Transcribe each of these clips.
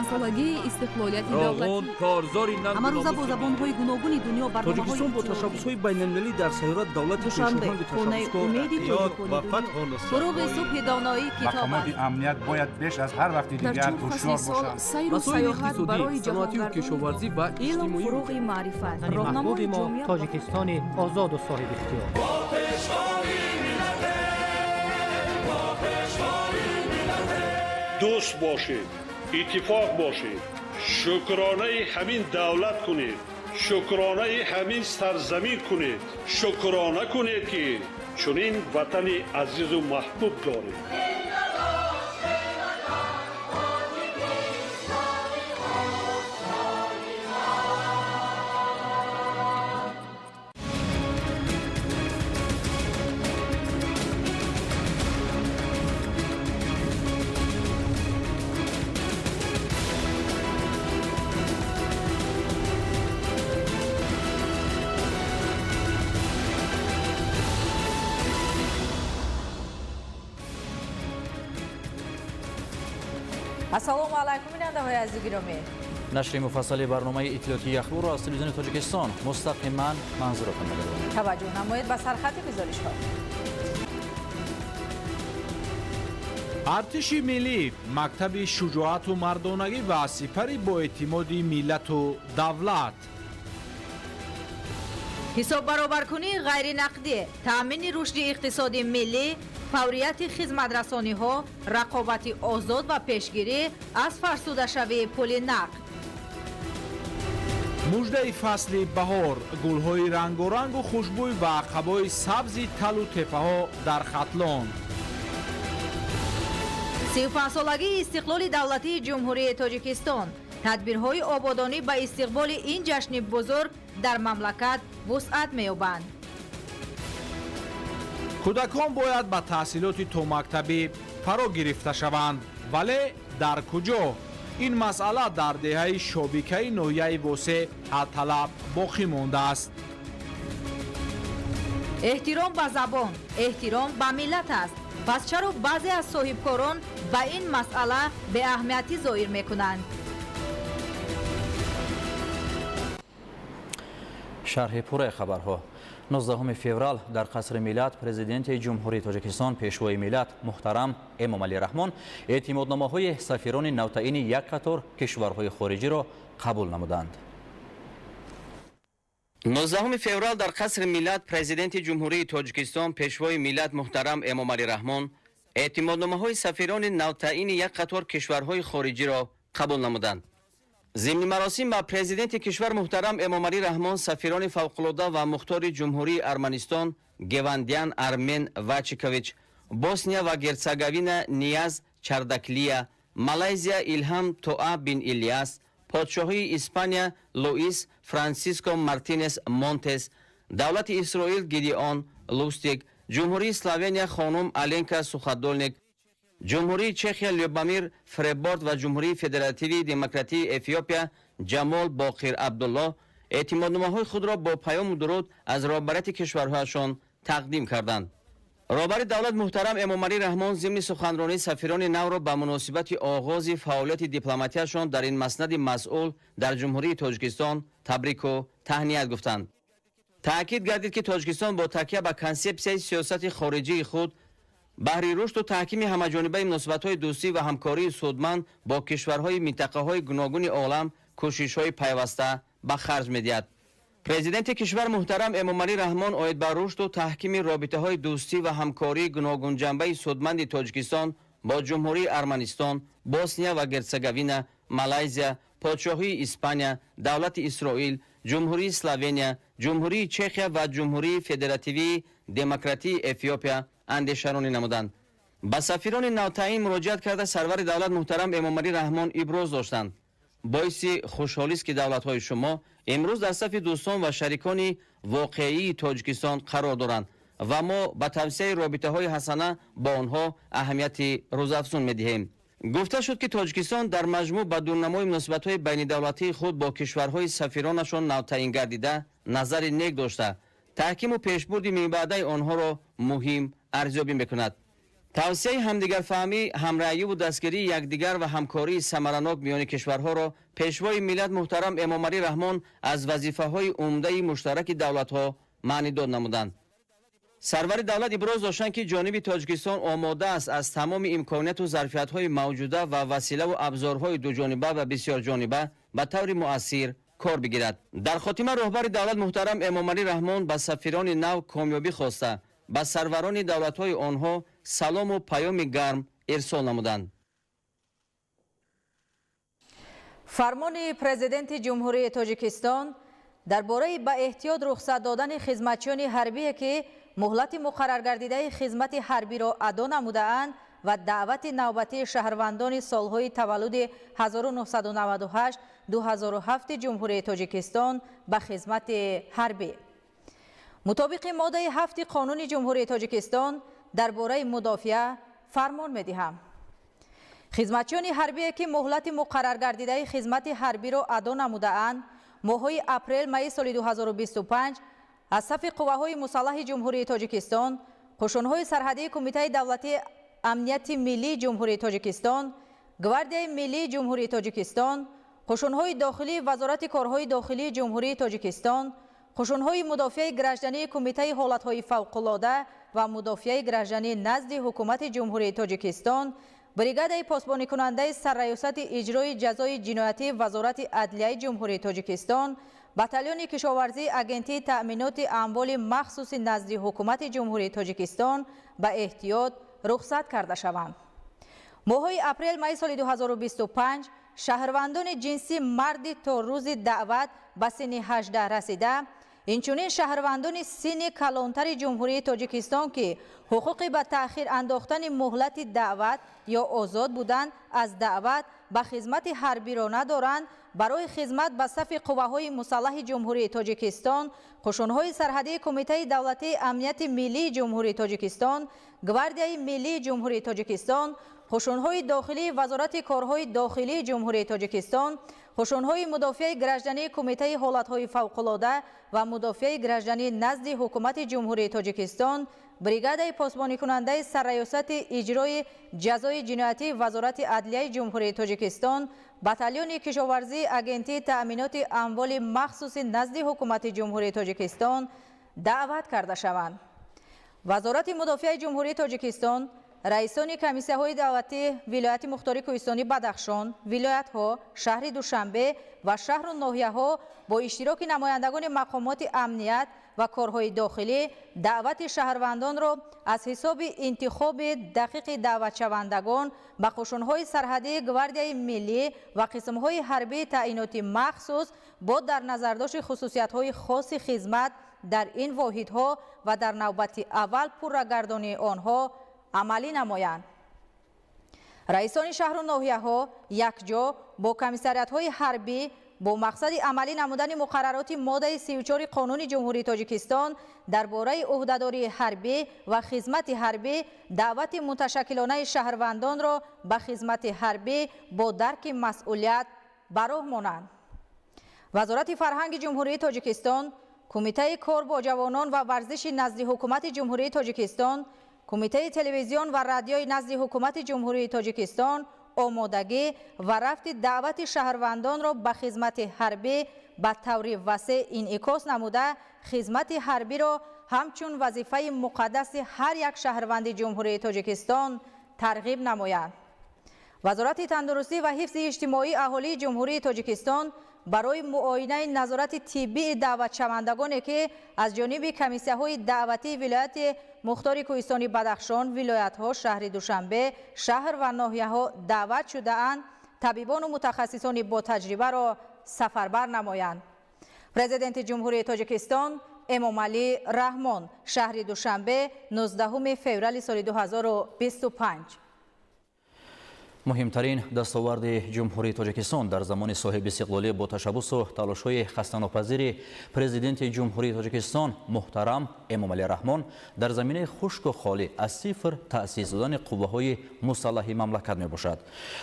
35-солагии истиқлолияти Роғун давлатӣ. Корзори нангу Ҳамарӯза бо номуси забонҳои гуногуни дунё барномаҳои Тоҷикистон бо иттилоотӣ. ташаббусҳои байналмилалӣ дар сайёра давлати Душанбе, пешоҳанги хонаи ташаббускор. умеди Ёд тоҷикони ва дунё. фатҳу нусратҳои Фуруғи субҳи доноӣ китоб Мақомоти аст. амният бояд беш аз ҳар вақти Дар дигар чор фасли ҳушёр сол бошанд. сайру Масоили саёҳат иқтисодӣ, барои саноатию ҷаҳонгардони кишоварзӣ ва Илм иҷтимоӣ. фуруғи маърифат, Ватани роҳнамои маҳбуби мо ҷомеа. Тоҷикистони озоду соҳибихтиёр. Дӯст бошед, иттифоқ бошед, шукронаи ҳамин давлат кунед, шукронаи ҳамин сарзамин кунед, шукрона кунед, ки чунин ватани азизу маҳбуб доред. Ассалому алайкум, бинандаҳои азизу гиромӣ. Нашри муфассали барномаи иттилоотии Ахборро аз телевизиони Тоҷикистон мустақиман манзуротон мегардонем. Таваҷҷӯҳ намоед ба сархати гузоришҳо. Артиши миллӣ мактаби шуҷоату мардонагӣ ва сипари боэътимоди миллату давлат. Ҳисоббаробаркунии ғайринақдӣ, таъмини рушди иқтисоди миллӣ, фаврияти хизматрасониҳо, рақобати озод ва пешгирӣ аз фарсудашавии пули нақд. Муждаи фасли баҳор, гулҳои рангорангу хушбӯй ва қабои сабзи талу теппаҳо дар Хатлон. 35-солагии истиқлоли давлатии Ҷумҳурии Тоҷикистон, тадбирҳои ободонӣ ба истиқболи ин ҷашни бузург дар мамлакат вусъат меёбанд. Кӯдакон бояд ба таҳсилоти томактабӣ фаро гирифта шаванд, вале дар куҷо? Ин масъала дар деҳаи Шобикаи ноҳияи Восе ҳалталаб боқӣ мондааст. Эҳтиром ба забон эҳтиром ба миллат аст. Пас чаро баъзе аз соҳибкорон ба ин масъала беаҳамиятӣ зоҳир мекунанд? Шарҳи пурраи хабарҳо. 19 феврал дар Қасри Миллат Президенти Ҷумҳурии Тоҷикистон, Пешвои миллат муҳтарам Эмомалӣ Раҳмон эътимодномаҳои сафирони навтаъини як қатор кишварҳои хориҷиро қабул намуданд. 19 феврал дар Қасри Миллат Президенти Ҷумҳурии Тоҷикистон, Пешвои миллат муҳтарам Эмомалӣ Раҳмон эътимодномаҳои сафирони навтаъини як қатор кишварҳои хориҷиро қабул намуданд. Зимни маросим ба Президенти кишвар муҳтарам Эмомалӣ Раҳмон сафирони фавқулода ва мухтори Ҷумҳурии Арманистон Гевандян Армен Вачикович, Босния ва Герцеговина Нияз Чардаклия, Малайзия Илҳам Тоа бин Ильяс, Подшоҳии Испания Луис Франсиско Мартинес Монтес, Давлати Исроил Гидеон Лустиг, Ҷумҳурии Словения хонум Аленка Суходолник, Ҷумҳурии Чехия Любамир Фреборд ва Ҷумҳурии Федеративии Демократии Эфиопия Ҷамол Боқир Абдулло эътимодномаҳои худро бо паёму дуруд аз роҳбарияти кишварҳояшон тақдим карданд. Роҳбари давлат муҳтарам Эмомалӣ Раҳмон зимни суханронӣ сафирони навро ба муносибати оғози фаъолияти дипломатияшон дар ин маснади масъул дар Ҷумҳурии Тоҷикистон табрику таҳният гуфтанд. Таъкид гардид, ки Тоҷикистон бо такя ба консепсияи сиёсати хориҷии худ баҳри рушду таҳкими ҳамаҷонибаи муносибатҳои дӯстӣ ва ҳамкории судманд бо кишварҳои минтақаҳои гуногуни олам кӯшишҳои пайваста ба харҷ медиҳад. Президенти кишвар муҳтарам Эмомалӣ Раҳмон оид ба рушду таҳкими робитаҳои дӯстӣ ва ҳамкории гуногунҷанбаи судманди Тоҷикистон бо Ҷумҳурии Арманистон, Босния ва Герцеговина, Малайзия, Подшоҳии Испания, Давлати Исроил, Ҷумҳурии Словения, Ҷумҳурии Чехия ва Ҷумҳурии Федеративии Демократии Эфиопия андешаронӣ намуданд. Ба сафирони навтаъин муроҷиат карда, сарвари давлат муҳтарам Эмомалӣ Раҳмон иброз доштанд: боиси хушҳолист, ки давлатҳои шумо имрӯз дар сафи дӯстон ва шарикони воқеии Тоҷикистон қарор доранд ва мо ба тавсеаи робитаҳои ҳасана бо онҳо аҳамияти рӯзафзун медиҳем. Гуфта шуд, ки Тоҷикистон дар маҷмӯъ ба дурнамои муносибатҳои байнидавлатии худ бо кишварҳои сафиронашон навтаъин гардида назари нек дошта, таҳкиму пешбурди минбаъдаи онҳоро муҳим арзёбӣ мекунад. Тавсияи ҳамдигарфаҳмӣ, ҳамраъюву дастгирии якдигар ва ҳамкории самаранок миёни кишварҳоро Пешвои миллат муҳтарам Эмомалӣ Раҳмон аз вазифаҳои умдаи муштараки давлатҳо маънидод намуданд. Сарвари давлат иброз доштанд, ки ҷониби Тоҷикистон омода аст аз тамоми имконияту зарфиятҳои мавҷуда ва василаву абзорҳои дуҷониба ва бисёрҷониба ба таври муассир кор бигирад. Дар хотима роҳбари давлат муҳтарам Эмомалӣ Раҳмон ба сафирони нав комёбӣ хоста, ба сарварони давлатҳои онҳо салому паёми гарм ирсол намуданд. Фармони Президенти Ҷумҳурии Тоҷикистон дар бораи ба эҳтиёт рухсат додани хизматчиёни ҳарбие, ки муҳлати муқарраргардидаи хизмати ҳарбиро адо намудаанд, ва даъвати навбатии шаҳрвандони солҳои таваллуди 1998-2007 Ҷумҳурии Тоҷикистон ба хизмати ҳарбӣ. Мутобиқи моддаи 7 Қонуни Ҷумҳурии Тоҷикистон дар бораи мудофиа фармон медиҳам. Хизматчиёни ҳарбие, ки муҳлати муқарраргардидаи хизмати ҳарбиро адо намудаанд, моҳҳои апрел-майи соли 2025 аз сафи қувваҳои мусаллаҳи Ҷумҳурии Тоҷикистон, қӯшунҳои сарҳадии Кумитаи давлатии амнияти миллии Ҷумҳурии Тоҷикистон, Гвардияи миллии Ҷумҳурии Тоҷикистон, қӯшунҳои дохилии Вазорати корҳои дохилии Ҷумҳурии Тоҷикистон, қӯшунҳои мудофиаи граждании Кумитаи ҳолатҳои фавқулода ва мудофиаи гражданӣ назди Ҳукумати Ҷумҳурии Тоҷикистон, бригадаи посбоникунандаи Сарраёсати иҷрои ҷазои ҷиноятии Вазорати адлияи Ҷумҳурии Тоҷикистон, батальони кишоварзии Агентии таъминоти амволи махсуси назди Ҳукумати Ҷумҳурии Тоҷикистон ба эҳтиёт рухсат карда шаванд. Моҳҳои апрел-майи соли 2025 шаҳрвандони ҷинси марди то рӯзи даъват ба синни 18 расида, инчунин шаҳрвандони синни калонтари Ҷумҳурии Тоҷикистон, ки ҳуқуқи ба таъхир андохтани муҳлати даъват ё озод будан аз даъват ба хизмати ҳарбиро надоранд, барои хизмат ба сафи қувваҳои мусаллаҳи Ҷумҳурии Тоҷикистон, қӯшунҳои сарҳадии Кумитаи давлатии амнияти миллии Ҷумҳурии Тоҷикистон, Гвардияи миллии Ҷумҳурии Тоҷикистон, қӯшунҳои дохилии Вазорати корҳои дохилии Ҷумҳурии Тоҷикистон, қӯшунҳои мудофиаи граждании Кумитаи ҳолатҳои фавқулода ва мудофиаи гражданӣ назди Ҳукумати Ҷумҳурии Тоҷикистон, бригадаи посбоникунандаи Сарраёсати иҷрои ҷазои ҷиноятии Вазорати адлияи Ҷумҳурии Тоҷикистон, батальони кишоварзии Агентии таъминоти амволи махсуси назди Ҳукумати Ҷумҳурии Тоҷикистон даъват карда шаванд. Вазорати мудофиаи Ҷумҳурии Тоҷикистон, раисони комиссияҳои давлатии вилояти мухтори кӯҳистони Бадахшон, вилоятҳо, шаҳри Душанбе ва шаҳру ноҳияҳо бо иштироки намояндагони мақомоти амният ва корҳои дохилӣ даъвати шаҳрвандонро аз ҳисоби интихоби дақиқи даъватшавандагон ба қӯшунҳои сарҳадии Гвардияи миллӣ ва қисмҳои ҳарбии таъиноти махсус бо дар назардошти хусусиятҳои хоси хизмат дар ин воҳидҳо ва дар навбати аввал пуррагардонии онҳо амалӣ намоянд. Раисони шаҳру ноҳияҳо якҷо бо комиссариятҳои ҳарбӣ бо мақсади амалӣ намудани муқаррароти моддаи 34 Қонуни Ҷумҳурии Тоҷикистон дар бораи ӯҳдадории ҳарбӣ ва хизмати ҳарбӣ даъвати муташаккилонаи шаҳрвандонро ба хизмати ҳарбӣ бо дарки масъулият ба роҳ монанд. Вазорати фарҳанги Ҷумҳурии Тоҷикистон, Кумитаи кор бо ҷавонон ва варзиши назди Ҳукумати Ҷумҳурии Тоҷикистон, Кумитаи телевизион ва радиои назди Ҳукумати Ҷумҳурии Тоҷикистон омодагӣ ва рафти даъвати шаҳрвандонро ба хизмати ҳарбӣ ба таври васеъ инъикос намуда, хизмати ҳарбиро ҳамчун вазифаи муқаддаси ҳар як шаҳрванди Ҷумҳурии Тоҷикистон тарғиб намоянд. Вазорати тандурустӣ ва ҳифзи иҷтимоии аҳолии Ҷумҳурии Тоҷикистон барои муоинаи назорати тиббии даъватшавандагоне, ки аз ҷониби комиссияҳои даъватии вилояти мухтори кӯҳистони Бадахшон, вилоятҳо, шаҳри Душанбе, шаҳр ва ноҳияҳо даъват шудаанд, табибону мутахассисони ботаҷрибаро сафарбар намоянд. Президенти Ҷумҳурии Тоҷикистон Эмомалӣ Раҳмон, шаҳри Душанбе, 19 феврали соли 2025. Муҳимтарин дастоварди Ҷумҳурии Тоҷикистон дар замони соҳибистиқлолӣ бо ташаббусу талошҳои хастанопазири Президенти Ҷумҳурии Тоҷикистон муҳтарам Эмомалӣ Раҳмон дар заминаи хушку холӣ аз сифр таъсис додани қувваҳои мусаллаҳи мамлакат мебошад.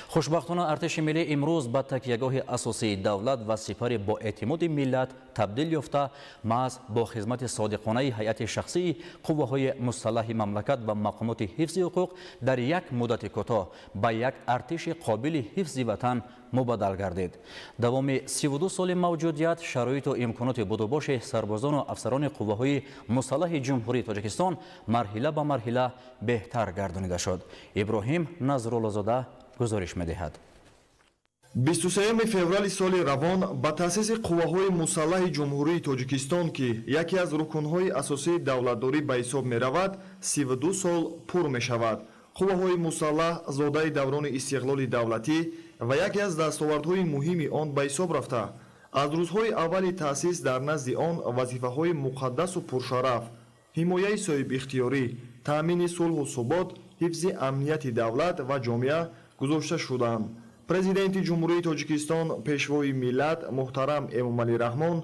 Хушбахтона, артиши миллӣ имрӯз ба такягоҳи асосии давлат ва сипари боэътимоди миллат табдил ёфта, маҳз бо хизмати содиқонаи ҳайати шахсии қувваҳои мусаллаҳи мамлакат ва мақомоти ҳифзи ҳуқуқ дар як муддати кӯтоҳ ба як артиши қобили ҳифзи ватан мубаддал гардид. Давоми 32 соли мавҷудият шароиту имконоти будубоши сарбозону афсарони қувваҳои мусаллаҳи Ҷумҳурии Тоҷикистон марҳила ба марҳила беҳтар гардонида шуд. Иброҳим Назруллозода гузориш медиҳад. 23 феврали соли равон ба таъсиси қувваҳои мусаллаҳи Ҷумҳурии Тоҷикистон, ки яке аз рукунҳои асосии давлатдорӣ ба ҳисоб меравад, 32 сол пур мешавад. Қувваҳои мусаллаҳ зодаи даврони истиқлоли давлатӣ ва яке аз дастовардҳои муҳими он ба ҳисоб рафта, аз рӯзҳои аввали таъсис дар назди он вазифаҳои муқаддасу пуршараф: ҳимояи соҳибихтиёрӣ, таъмини сулҳу субот, ҳифзи амнияти давлат ва ҷомеа гузошта шуданд. Президенти Ҷумҳурии Тоҷикистон, Пешвои миллат муҳтарам Эмомалӣ Раҳмон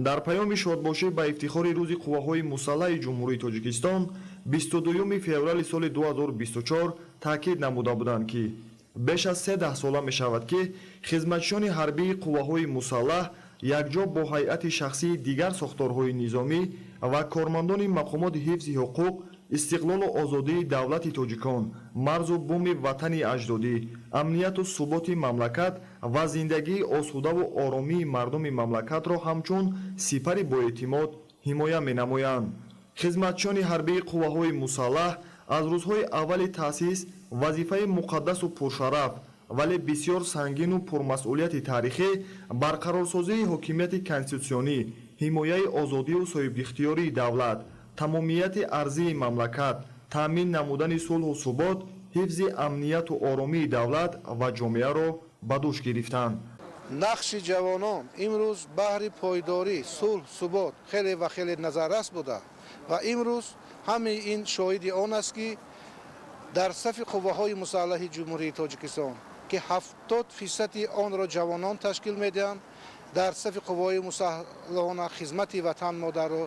дар паёми шодбошӣ ба ифтихори Рӯзи қувваҳои мусаллаҳи Ҷумҳурии Тоҷикистон 22 феврали соли 2024 таъкид намуда буданд, ки беш аз се даҳсола мешавад, ки хизматчиёни ҳарбии қувваҳои мусаллаҳ якҷо бо ҳайати шахсии дигар сохторҳои низомӣ ва кормандони мақомоти ҳифзи ҳуқуқ истиқлолу озодии давлати тоҷикон, марзу буми ватани аҷдодӣ, амнияту суботи мамлакат ва зиндагии осудаву оромии мардуми мамлакатро ҳамчун сипари боэътимод ҳимоя менамоянд. Хизматчиёни ҳарбии қувваҳои мусаллаҳ аз рӯзҳои аввали таъсис вазифаи муқаддасу пуршараф, вале бисёр сангину пурмасъулияти таърихӣ: барқарорсозии ҳокимияти конститутсионӣ, ҳимояи озодию соҳибихтиёрии давлат, тамомияти арзии мамлакат, таъмин намудани сулҳу субот, ҳифзи амнияту оромии давлат ва ҷомеаро ба дӯш гирифтанд. Нақши ҷавонон имрӯз баҳри пойдорӣ, сулҳ, субот хеле ва хеле назаррас буда ва имрӯз ҳамаи ин шоҳиди он аст, ки дар сафи қувваҳои мусаллаҳи Ҷумҳурии Тоҷикистон, ки 70 фисади онро ҷавонон ташкил медиҳанд, дар сафи қувваҳои мусаллаҳона хизмати ватан модарро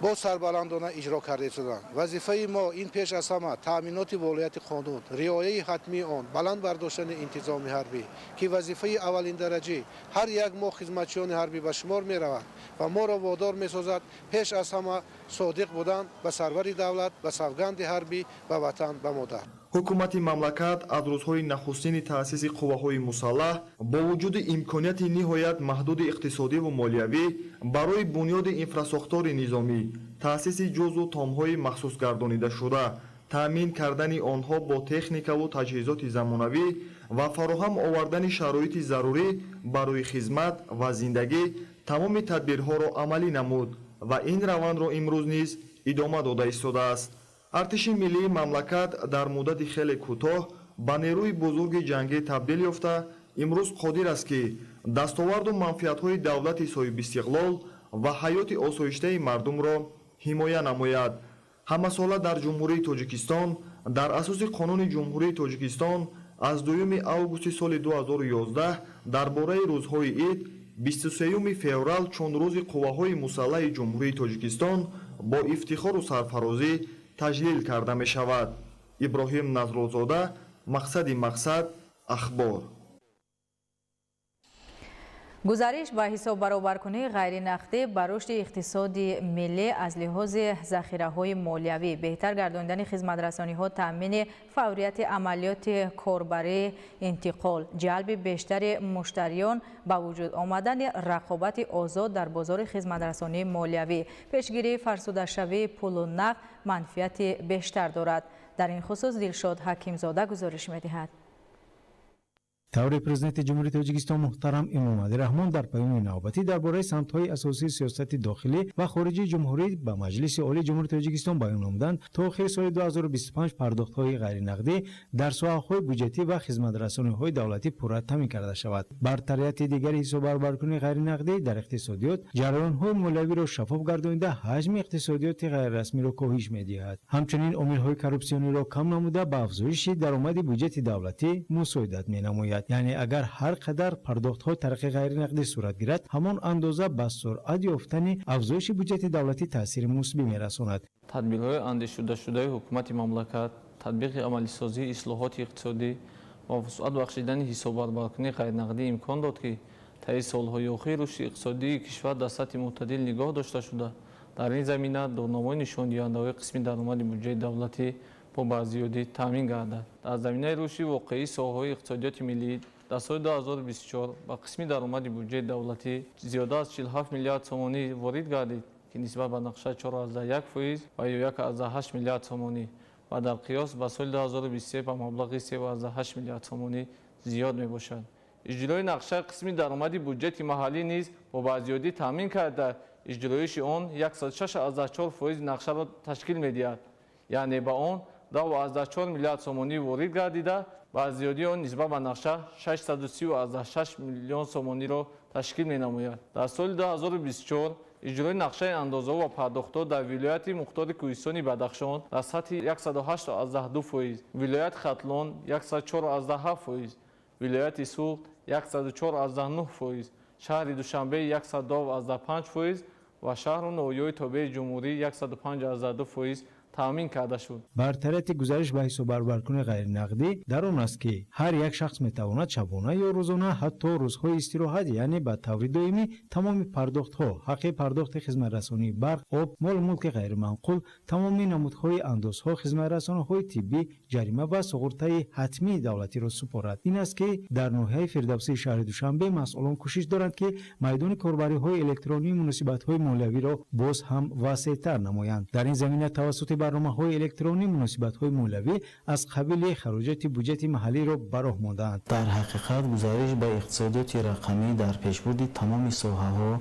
бо сарбаландона иҷро карда истоданд. Вазифаи мо ин пеш аз ҳама таъминоти волояти қонун, риояи ҳатмии он, баланд бардоштани интизоми ҳарбӣ, ки вазифаи аввалиндараҷаи ҳар як мо хизматчиёни ҳарбӣ ба шумор меравад ва моро водор месозад пеш аз ҳама содиқ будан ба сарвари давлат, ба савганди ҳарбӣ, ба ватан, ба модар. Ҳукумати мамлакат аз рӯзҳои нахустини таъсиси қувваҳои мусаллаҳ бо вуҷуди имконияти ниҳоят маҳдуди иқтисодиву молиявӣ барои бунёди инфрасохтори низомӣ, таъсиси ҷузъу томҳои махсусгардонидашуда, таъмин кардани онҳо бо техникаву таҷҳизоти замонавӣ ва фароҳам овардани шароити зарурӣ барои хизмат ва зиндагӣ тамоми тадбирҳоро амалӣ намуд ва ин равандро имрӯз низ идома дода истодааст. Артиши миллии мамлакат дар муддати хеле кӯтоҳ ба нерӯи бузурги ҷангӣ табдил ёфта, имрӯз қодир аст, ки дастоварду манфиатҳои давлати соҳибистиқлол ва ҳаёти осоиштаи мардумро ҳимоя намояд. Ҳамасола дар Ҷумҳурии Тоҷикистон дар асоси Қонуни Ҷумҳурии Тоҷикистон аз 2 августи соли 2011 дар бораи рӯзҳои ид 23 феврал чун Рӯзи қувваҳои мусаллаҳи Ҷумҳурии Тоҷикистон бо ифтихору сарфарозӣ таҷлил карда мешавад. Иброҳим Назрулзода, «Мақсади мақсад», «Ахбор». Гузариш ба ҳисоббаробаркунии ғайринақдӣ ба рушди иқтисоди миллӣ аз лиҳози захираҳои молиявӣ, беҳтар гардонидани хизматрасониҳо, таъмини фаврияти амалиёти корбарии интиқол, ҷалби бештари муштариён, ба вуҷуд омадани рақобати озод дар бозори хизматрасонии молиявӣ, пешгирии фарсудашавии пулу нақд манфиати бештар дорад. Дар ин хусус Дилшод Ҳакимзода гузориш медиҳад. Тавре Президенти Ҷумҳурии Тоҷикистон муҳтарам Эмомалӣ Раҳмон дар паёми навбатӣ дар бораи самтҳои асосии сиёсати дохилӣ ва хориҷии ҷумҳурӣ ба Маҷлиси Олии Ҷумҳурии Тоҷикистон баён намуданд, то охири соли 2025 пардохтҳои ғайринақдӣ дар соҳаҳои буҷетӣ ва хизматрасониҳои давлатӣ пурра таъмин карда шавад. Бартарияти дигари ҳисоббаробаркунии ғайринақдӣ дар иқтисодиёт ҷараёнҳои молиявиро шаффоф гардонида, ҳаҷми иқтисодиёти ғайрирасмиро коҳиш медиҳад. Ҳамчунин омилҳои коррупсиониро кам намуда, ба афзоиши даромади буҷети давлатӣ мусоидат менамояд. Яъне агар ҳар қадар пардохтҳо тариқи ғайринақдӣ сурат гирад, ҳамон андоза ба суръат ёфтани афзоиши буҷети давлатӣ таъсири мусбӣ мерасонад. Тадбирҳои андешидашудаи ҳукумати мамлакат, татбиқи амалисозии ислоҳоти иқтисодӣ ва вусъат бахшидани ҳисоббаробаркунии ғайринақдӣ имкон дод, ки таи солҳои охир рушди иқтисодии кишвар дар сатҳи мӯътадил нигоҳ дошта шуда, дар ин замина дурнамои нишондиҳандаҳои қисми даромади буҷаи давлатӣ бо барзиёдӣ таъмин гардад. Дар заминаи рушди воқеии соҳаҳои иқтисодиёти миллӣ дар соли 2024 ба қисми даромади буҷаи давлатӣ зиёда аз 47 миллиард сомонӣ ворид гардид, ки нисбат ба нақша 4,1% ва ё 1,8 миллиард сомонӣ ва дар қиёс ба соли 2023 ба маблағи 3,8 миллиард сомонӣ зиёд мебошад. Иҷрои нақшаи қисми даромади буҷети маҳаллӣ низ бо барзиёдӣ таъмин карда, иҷроиши он 106,4% нақшаро ташкил медиҳад, яъне ба он 10,4 миллиард сомонӣ ворид гардида, ба зиёдии он нисбат ба нақша 630,6 миллион сомониро ташкил менамояд. Дар соли 2024 иҷрои нақшаи андозаҳо ва пардохтҳо дар вилояти мухтори Кӯҳистони Бадахшон дар сатҳи 108,2%, вилояти Хатлон 104,7%, вилояти Суғд 104,9%, шаҳри Душанбе 102,5% ва шаҳру ноҳияҳои тобеи ҷумҳурӣ 105,2% таъмин карда шуд. Бартарияти гузариш ба ҳисоббаробаркунии ғайринақдӣ дар он аст, ки ҳар як шахс метавонад шабона ё рӯзона, ҳатто рӯзҳои истироҳат, яъне ба таври доимӣ тамоми пардохтҳо, ҳаққи пардохти хизматрасонии барқ, об, молу мулки ғайриманқул, тамоми намудҳои андозҳо, хизматрасониҳои тиббӣ, ҷарима ва суғуртаи ҳатмии давлатиро супорад. Ин аст, ки дар ноҳияи Фирдавсии шаҳри Душанбе масъулон кӯшиш доранд, ки майдони корбариҳои электронии муносибатҳои молиявиро боз ҳам васеътар намоянд. Дар ин замина тавассути барномаҳои электронӣ муносибатҳои молиявӣ аз қабили хароҷоти буҷети маҳаллиро ба роҳ мондаанд. Дар ҳақиқат, гузариш ба иқтисодиёти рақамӣ дар пешбурди тамоми соҳаҳо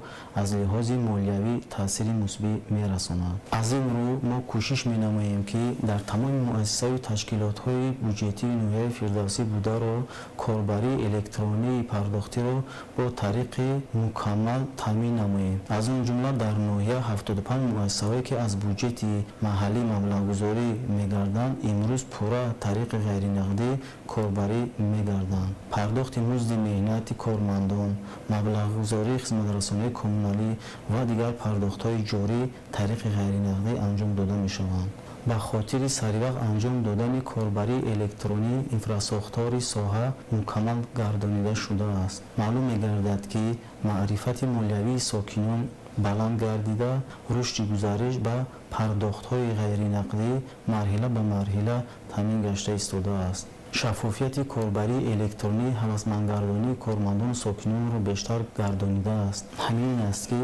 аз лиҳози молиявӣ таъсири мусбӣ мерасонад. Аз ин рӯ мо кӯшиш менамоем, ки дар тамоми муассисаю ташкилотҳои буҷетии ноҳияи Фирдавсӣ бударо корбарии электронии пардохтиро бо тариқи мукаммал таъмин намоем. Аз он ҷумла дар ноҳия 75 муассисаҳое, ки аз буҷети маҳаллӣ маблағгузорӣ мегарданд, имрӯз пурра тариқи ғайринақдӣ корбарӣ мегарданд. Пардохти музди меҳнати кормандон, маблағгузории хизматрасонии коммуналӣ ва дигар пардохтҳои ҷорӣ тариқи ғайринақдӣ анҷом дода мешаванд. Ба хотири саривақт анҷом додани корбарии электронӣ инфрасохтори соҳа мукаммал гардонида шудааст. Маълум мегардад, ки маърифати молиявии сокинон баланд гардида, рушди гузариш ба пардохтҳои ғайринақдӣ марҳила ба марҳила таъмин гашта истодааст. Шаффофияти корбарии электронӣ ҳавасмандгардонии кормандону сокинонро бештар гардонидааст. Ҳамин аст, ки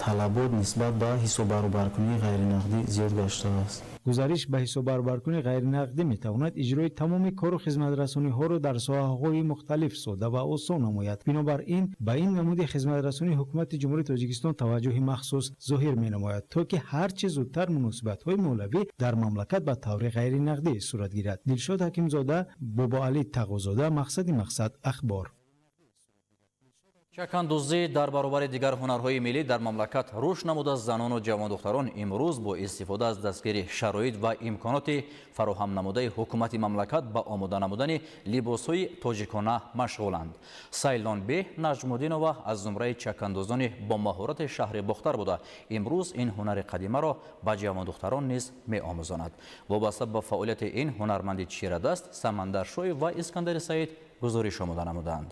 талабот нисбат ба ҳисоббаробаркунии ғайринақдӣ зиёд гаштааст. Гузариш ба ҳисоббаробаркунии ғайринақдӣ метавонад иҷрои тамоми кору хизматрасониҳоро дар соҳаҳои мухталиф сода ва осон намояд. Бинобар ин ба ин намуди хизматрасонии Ҳукумати Ҷумҳурии Тоҷикистон таваҷҷӯҳи махсус зоҳир менамояд, то ки ҳар чӣ зудтар муносибатҳои молиявӣ дар мамлакат ба таври ғайринақдӣ сурат гирад. Дилшод Ҳакимзода, Бобоалӣ Тағозода, Мақсади Мақсад, Ахбор. Чакандӯзӣ дар баробари дигар ҳунарҳои миллӣ дар мамлакат рушд намуда, занону ҷавондухтарон имрӯз бо истифода аз дастгири шароит ва имконоти фароҳам намудаи ҳукумати мамлакат ба омода намудани либосҳои тоҷикона машғуланд. Сайлонбе Наҷмуддинова аз зумраи чакандӯзони бомаҳорати шаҳри Бохтар буда, имрӯз ин ҳунари қадимаро ба ҷавондухтарон низ меомӯзонад. Вобаста ба фаъолияти ин ҳунарманди чирадаст, Самандар Шоев ва Искандари Саид гузориш омода намуданд.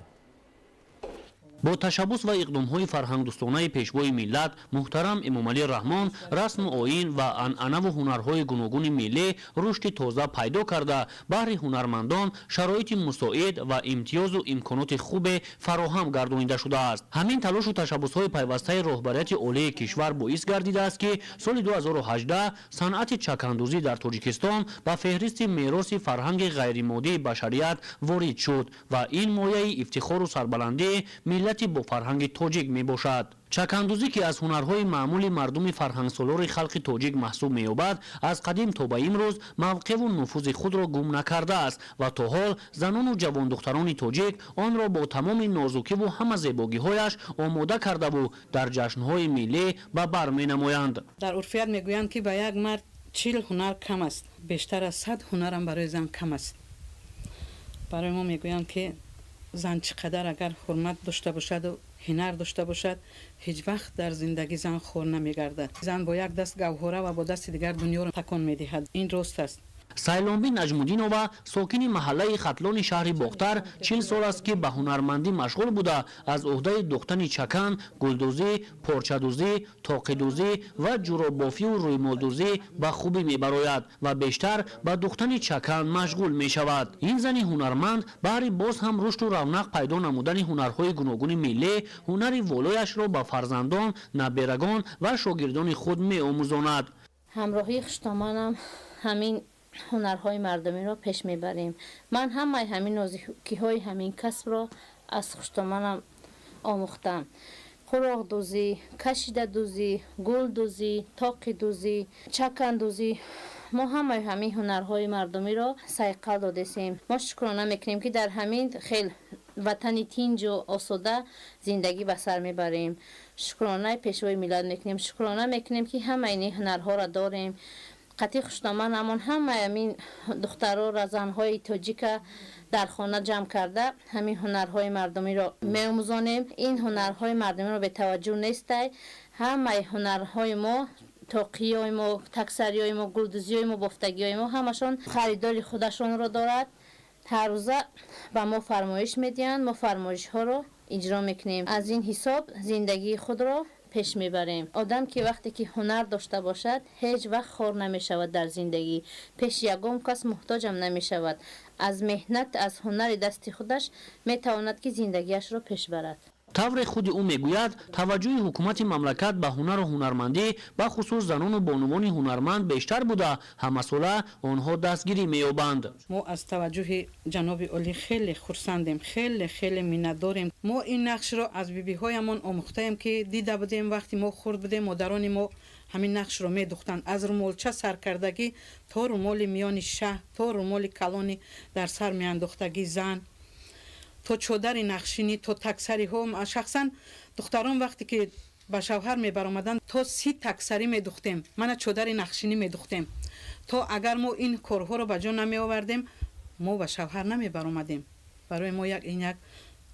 Бо ташаббус ва иқдомҳои фарҳангдӯстонаи Пешвои миллат муҳтарам Эмомалӣ Раҳмон расму оин ва анъанаву ҳунарҳои гуногуни миллӣ рушди тоза пайдо карда, баҳри ҳунармандон шароити мусоид ва имтиёзу имконоти хубе фароҳам гардонида шудааст. Ҳамин талошу ташаббусҳои пайвастаи роҳбарияти олии кишвар боис гардидааст, ки соли 2018 санъати чакандӯзӣ дар Тоҷикистон ба феҳристи мероси фарҳанги ғайримоддии башарият ворид шуд ва ин мояи ифтихору сарбаландии миллати бофарҳанги тоҷик мебошад. Чакандӯзӣ, ки аз ҳунарҳои маъмули мардуми фарҳангсолори халқи тоҷик маҳсуб меёбад, аз қадим то ба имрӯз мавқеъу нуфузи худро гум накардааст ва то ҳол занону ҷавондухтарони тоҷик онро бо тамоми нозукиву ҳама зебогиҳояш омода кардаву дар ҷашнҳои миллӣ ба бар менамоянд. Дар урфият мегӯянд, ки ба як мард 40 ҳунар кам аст, бештар аз 100 ҳунарам барои зан кам аст. Барои мо мегӯянд, ки зан чӣ қадар агар ҳурмат дошта бошаду ҳунар дошта бошад, ҳеҷ вақт дар зиндагӣ зан хор намегардад. Зан бо як даст гавҳора ва бо дасти дигар дунёро такон медиҳад. Ин рост аст. Сайломбӣ Наҷмуддинова, сокини маҳаллаи Хатлони шаҳри Бохтар, 40 сол аст, ки ба ҳунармандӣ машғул буда, аз ӯҳдаи духтани чакан, гулдӯзӣ, порчадӯзӣ, тоқидӯзӣ ва ҷуробофию рӯймолдӯзӣ ба хубӣ мебарояд ва бештар ба духтани чакан машғул мешавад. Ин зани ҳунарманд баҳри боз ҳам рушду равнақ пайдо намудани ҳунарҳои гуногуни миллӣ ҳунари волояшро ба фарзандон, наберагон ва шогирдони худ меомӯзонад. Ҳамроҳии хуштоманам ҳамин ҳунарҳои мардумиро пеш мебарем. Ман ҳамаи ҳамин нозукиҳои ҳамин касбро аз хуштоманам омӯхтам: қуроқдӯзӣ, кашидадӯзӣ, гулдӯзӣ, тоқидӯзӣ, чакандӯзӣ. Мо ҳамаи ҳамин ҳунарҳои мардумиро сайқал додесем. Мо шукрона мекунем, ки дар ҳамин хел ватани тинҷу осуда зиндагӣ ба сар мебарем. Шукронаи Пешвои миллат мекунем, шукрона мекунем, ки ҳамаи ин ҳунарҳоро дорем. Қатъи хуштоманамон ҳамаи ҳамин духтарора, занҳои тоҷика дар хона ҷамъ карда, ҳамин ҳунарҳои мардумиро меомӯзонем. Ин ҳунарҳои мардумиро бетаваҷҷӯҳ нестай. Ҳамаи ҳунарҳои мо, тоқиёи мо, таксариёи мо, гулдӯзиёи мо, бофтагиёи мо ҳамашон харидори худашонро дорад. Ҳаррӯза ба мо фармоиш медиҳанд, мо фармоишҳоро иҷро мекунем. Аз ин ҳисоб зиндагии худро пеш мебарем. Одам ки вақте ки ҳунар дошта бошад, ҳеҷ вақт хор намешавад дар зиндагӣ, пеши ягон кас муҳтоҷам намешавад. Аз меҳнат, аз ҳунари дасти худаш метавонад, ки зиндагиашро пеш барад. Тавре худи ӯ мегӯяд, таваҷҷӯҳи ҳукумати мамлакат ба ҳунару ҳунармандӣ, бахусус занону бонувони ҳунарманд бештар буда, ҳамасола онҳо дастгирӣ меёбанд. Мо аз таваҷҷӯҳи ҷаноби олӣ хеле хурсандем, хеле хеле миннатдорем. Мо ин нақшро аз бибиҳоямон омӯхтаем, ки дида будем, вақте мо хурд будем, модарони мо ҳамин нақшро медухтанд, аз румолча саркардагӣ то румоли миёни шаҳ, то румоли калони дар сар меандохтагӣ зан, то чодари нақшинӣ, то таксариҳо. Шахсан духтарон вақте ки ба шавҳар мебаромаданд, то 30 таксарӣ медухтем, мана чодари нақшинӣ медухтем. То агар мо ин корҳоро ба ҷо намеовардем, мо ба шавҳар намебаромадем. Барои мо як ин як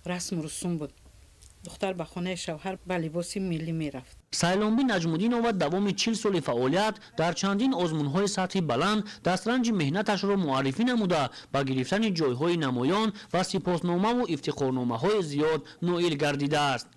расму русум буд: духтар ба хонаи шавҳар ба либоси миллӣ мерафт. Сайломбӣ Наҷмуддинова давоми 40 соли фаъолият дар чандин озмунҳои сатҳи баланд дастранҷи меҳнаташро муаррифӣ намуда, ба гирифтани ҷойҳои намоён ва сипосномаву ифтихорномаҳои зиёд ноил гардидааст.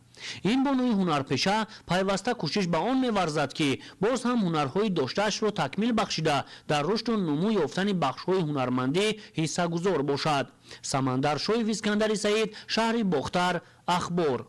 Ин бонуи ҳунарпеша пайваста кӯшиш ба он меварзад, ки боз ҳам ҳунарҳои доштаашро такмил бахшида, дар рушду нумӯ ёфтани бахшҳои ҳунармандӣ ҳиссагузор бошад. Самандар Шоев, Искандари Саид, шаҳри Бохтар, Ахбор.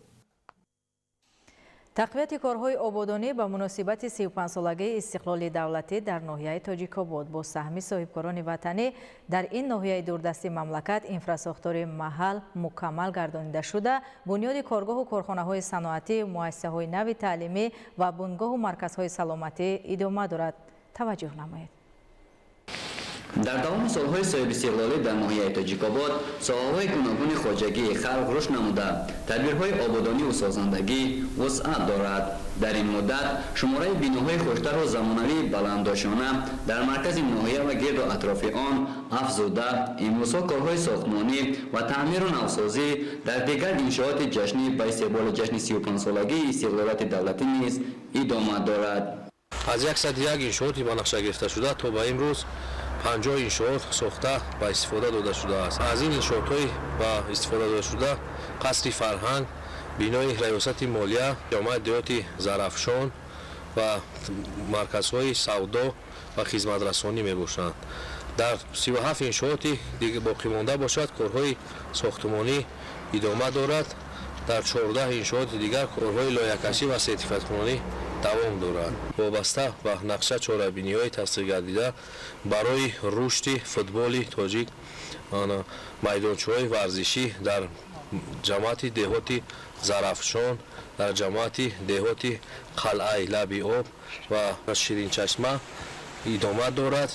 Тақвияти корҳои ободонӣ ба муносибати 35-солагии истиқлоли давлатӣ дар ноҳияи Тоҷикобод бо саҳми соҳибкорони ватанӣ. Дар ин ноҳияи дурдасти мамлакат инфрасохтори маҳал мукаммал гардонида шуда, бунёди коргоҳу корхонаҳои саноатӣ, муассисаҳои нави таълимӣ ва бунгоҳу марказҳои саломатӣ идома дорад. Таваҷҷӯҳ намоед. Дар давоми солҳои соҳибистиқлолӣ дар ноҳияи Тоҷикобод соҳаҳои гуногуни хоҷагии халқ рушд намуда, тадбирҳои ободониву созандагӣ вусъат дорад. Дар ин муддат шумораи биноҳои хуштару замонавии баландошёна дар маркази ноҳия ва гирду атрофи он афзуда, имрӯзҳо корҳои сохтмонӣ ва таъмиру навсозӣ дар дигар иншооти ҷашнӣ ба истиқболи ҷашни 35-солагии истиқлолияти давлатӣ низ идома дорад. Аз 101 иншооти ба нақша гирифташуда то ба имрӯз 50 иншоот сохта ба истифода дода шудааст. Аз ин иншоотҳои ба истифода додашуда қасри фарҳанг, Бинои раёсати молия, ҷамоати деҳоти Зарафшон ва марказҳои савдо ва хизматрасонӣ мебошанд. Дар 37 иншооти боқимонда бошад, корҳои сохтмонӣ идома дорад. Дар 14 иншооти дигар корҳои лоякашӣ ва сертификаткунонӣ давом дорад. Вобаста ба нақша чорабиниҳои тасдиқгардида барои рушди футболи тоҷик, майдончаҳои варзишӣ дар ҷамоати деҳоти Зарафшон, дар ҷамоати деҳоти Қалъаи Лаби Об ва Ширинчашма идома дорад.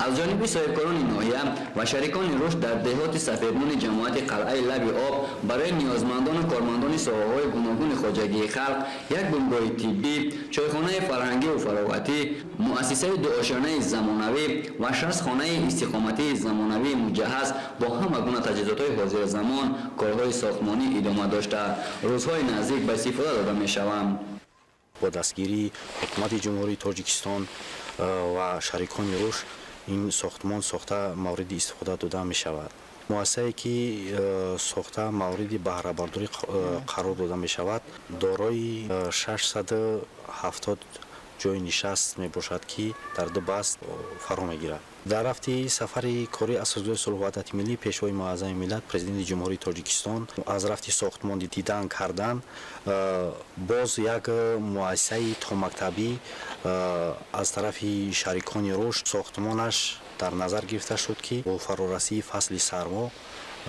Аз ҷониби соҳибкорони ноҳия ва шарикони рушд дар деҳоти Сафеднони ҷамоати Қалъаи Лаби Об барои ниёзмандону кормандони соҳаҳои гуногуни хоҷагии халқ як бунгоҳи тиббӣ, чойхонаи фарҳангиву фароғатӣ, муассисаи дуошёнаи замонавӣ ва 6 хонаи истиқоматии замонавии муҷаҳҳаз бо ҳама гуна таҷҳизотҳои ҳозиразамон корҳои сохтмонӣ идома дошта, рӯзҳои наздик ба истифода дода мешаванд. Бо дастгирии Ҳукумати Ҷумҳурии Тоҷикистон ва шарикони рушд ин сохтмон сохта мавриди истифода дода мешавад. Муассисае, ки сохта мавриди баҳрабардорӣ қарор дода мешавад, дорои 670 ҷойи нишаст мебошад, ки дар ду баст фаро мегирад. Дар рафти сафари кории Асосгузори сулҳу ваҳдати миллӣ, Пешвои муаззами миллат, Президенти Ҷумҳурии Тоҷикистон аз рафти сохтмон дидан кардан, боз як муассисаи томактабӣ аз тарафи шарикони рушд сохтмонаш дар назар гирифта шуд, ки бо фарорасии фасли сармо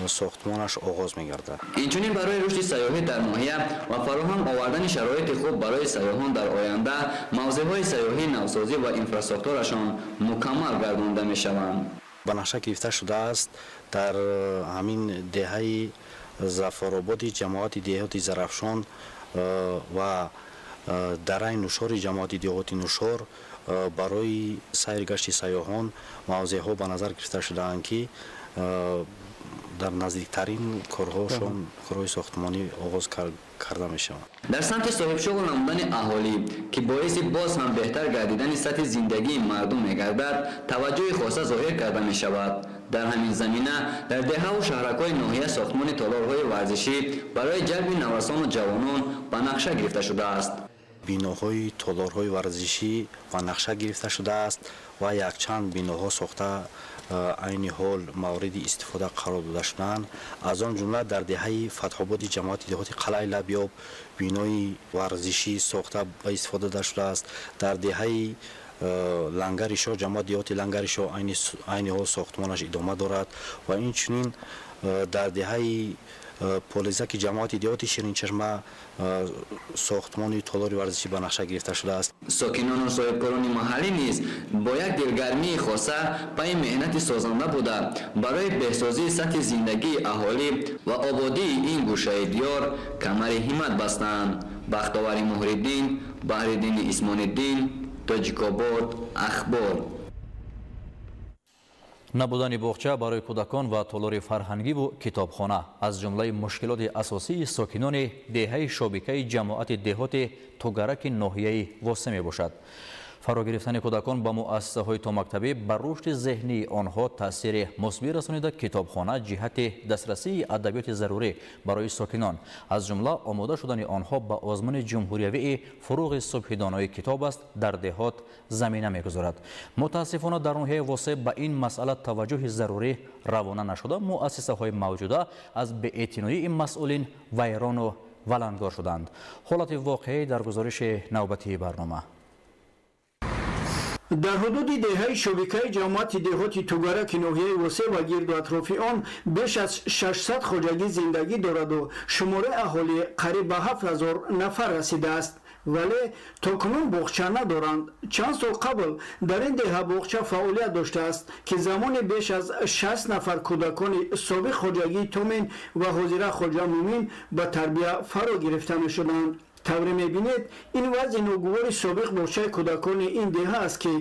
сохтмонаш оғоз мегардад. Инчунин барои рушди сайёҳӣ дар ноҳия ва фароҳам овардани шароити хуб барои сайёҳон дар оянда мавзеъҳои сайёҳӣ навсозӣ ва инфрасохторашон мукаммал гардонида мешаванд. Ба нақша гирифта шудааст, дар ҳамин деҳаи Зафарободи ҷамоати деҳоти Зарафшон ва дараи Нушори ҷамоати деҳоти Нушор барои сайр гашти сайёҳон мавзеъҳо ба назар гирифта шудаанд, ки дар наздиктарин корҳошон корҳои сохтмонӣ оғоз карда мешаванд. Дар самти соҳибшуғл намудани аҳолӣ, ки боиси боз ҳам беҳтар гардидани сатҳи зиндагии мардум мегардад, таваҷҷӯҳи хоса зоҳир карда мешавад. Дар ҳамин замина дар деҳаву шаҳракҳои ноҳия сохтмони толорҳои варзишӣ барои ҷалби наврасону ҷавонон ба нақша гирифта шудааст. Биноҳои толорҳои варзишӣ ба нақша гирифта шудааст ва якчанд биноҳо сохта айни ҳол мавриди истифода қарор дода шудаанд. Аз он ҷумла дар деҳаи Фатҳободи ҷамоати деҳоти Қалъаи Лабиёб бинои варзишӣ сохта ба истифода дода шудааст. Дар деҳаи Лангари Шоҳ, ҷамоати деҳоти Лангари Шоҳ, айни ҳол сохтмонаш идома дорад ва инчунин дар деҳаи Полизаки ҷамоати деҳоти Ширинчашма сохтмони толори варзишӣ ба нақша гирифта шудааст. Сокинону соҳибкорони маҳаллӣ низ бо як дилгармии хоса пайи меҳнати созанда буда, барои беҳсозии сатҳи зиндагии аҳолӣ ва ободии ин гӯшаи диёр камари ҳиммат бастанд. Бахтовари Муҳриддин, Баҳриддини Исмониддин, Тоҷикобод, Ахбор. Набудани боғча барои кӯдакон ва толори фарҳангиву китобхона аз ҷумлаи мушкилоти асосии сокинони деҳаи Шобикаи ҷамоати деҳоти Тугараки ноҳияи Восе мебошад. Фаро гирифтани кӯдакон ба муассисаҳои томактабӣ ба рушди зеҳнии онҳо таъсири мусбӣ расонида, китобхона ҷиҳати дастрасии адабиёти зарурӣ барои сокинон, аз ҷумла омода шудани онҳо ба озмуни ҷумҳуриявии «Фуруғи субҳи донои китоб аст» дар деҳот замина мегузорад. Мутаассифона, дар ноҳияи Восе ба ин масъала таваҷҷӯҳи зарурӣ равона нашуда, муассисаҳои мавҷуда аз беэътиноии масъулин вайрону валангор шуданд. Ҳолати воқеӣ дар гузориши навбатии барнома. Дар ҳудуди деҳаи Шобикаи ҷамоати деҳоти Тугараки ноҳияи Восе ва гирду атрофи он беш аз 600 хоҷагӣ зиндагӣ дораду шумораи аҳолӣ қариб ба 7000 нафар расидааст, вале то кунун боғча надоранд. Чанд сол қабл дар ин деҳа боғча фаъолият доштааст, ки замоне беш аз 60 нафар кӯдакони собиқ хоҷагии Томин ва ҳозира Хоҷа Мумин ба тарбия фаро гирифта мешуданд. Тавре мебинед, ин вазъи ногувори собиқ боғчаи кӯдакони ин деҳа аст, ки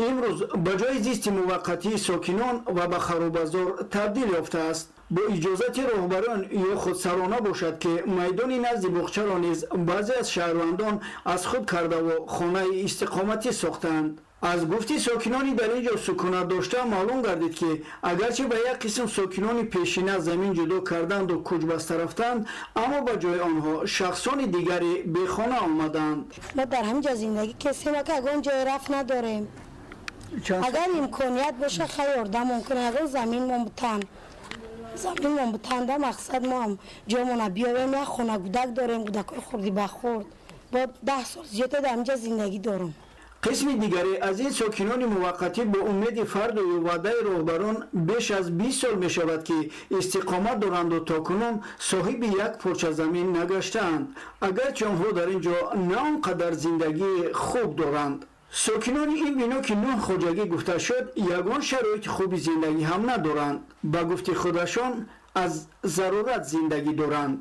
имрӯз ба ҷои зисти муваққатии сокинон ва ба харобазор табдил ёфтааст. Бо иҷозати роҳбарон ё худсарона бошад, ки майдони назди боғчаро низ баъзе аз шаҳрвандон аз худ кардаву хонаи истиқоматӣ сохтаанд. Аз гуфти сокинони дар ин ҷо сукунат дошта маълум гардид, ки агарчи ба як қисм сокинони пешина замин ҷудо карданду кӯч баста рафтанд, аммо ба ҷои онҳо шахсони дигаре бехона омаданд. Мо дар ҳамин ҷо зиндагӣ кесем, ака, ягон ҷое рафт надорем. Агар имконият боша, хай, ёрдамон кунед, ягон заминмон бутан, заминмон бутанда, мақсад мо ҳам ҷомона биёвем. Як хона, гудак дорем, гудакҳои хурди ба хурд. Бо 10 сол зиёда дар ҳамин ҷо зиндагӣ дорам. Қисми дигаре аз ин сокинони муваққатӣ бо умеди фардою ваъдаи роҳбарон беш аз 20 сол мешавад, ки истиқомат доранду то кунун соҳиби як порча замин нагаштаанд, агарчи онҳо дар ин ҷо на он қадар зиндагии хуб доранд. Сокинони ин бино, ки нӯҳ хоҷагӣ гуфта шуд, ягон шароити хуби зиндагӣ ҳам надоранд. Ба гуфти худашон, аз зарурат зиндагӣ доранд.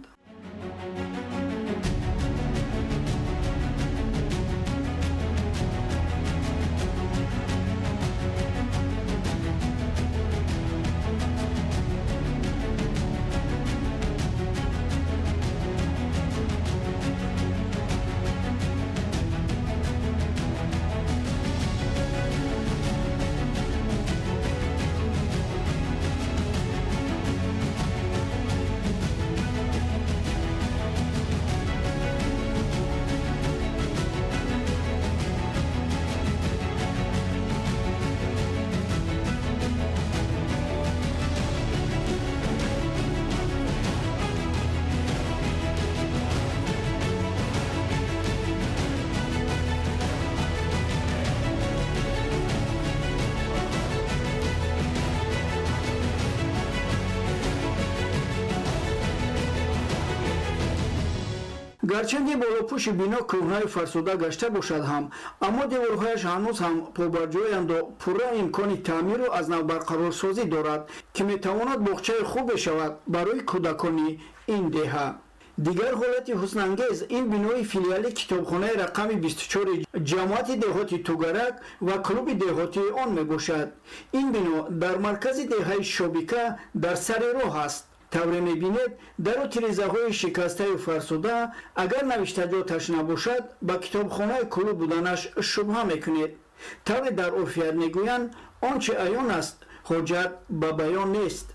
Гарчанде болопӯши бино кӯҳнаю фарсуда гашта бошад ҳам, аммо деворҳояш ҳанӯз ҳам побарҷоянду пурра имкони таъмиру аз нав барқарорсозӣ дорад, ки метавонад боғчаи хубе шавад барои кӯдакони ин деҳа. Дигар ҳолати ҳуснангез ин бинои филиали китобхонаи рақами 24 ҷамоати деҳоти Тугарак ва клуби деҳотии он мебошад. Ин бино дар маркази деҳаи Шобика дар сари роҳ аст. Тавре мебинед, дару тирезаҳои шикастаю фарсуда, агар навиштаҷоташ набошад, ба китобхонаи клуб буданаш шубҳа мекунед. Тавре дар урфият мегӯянд, он чи аён аст, ҳоҷат ба баён нест.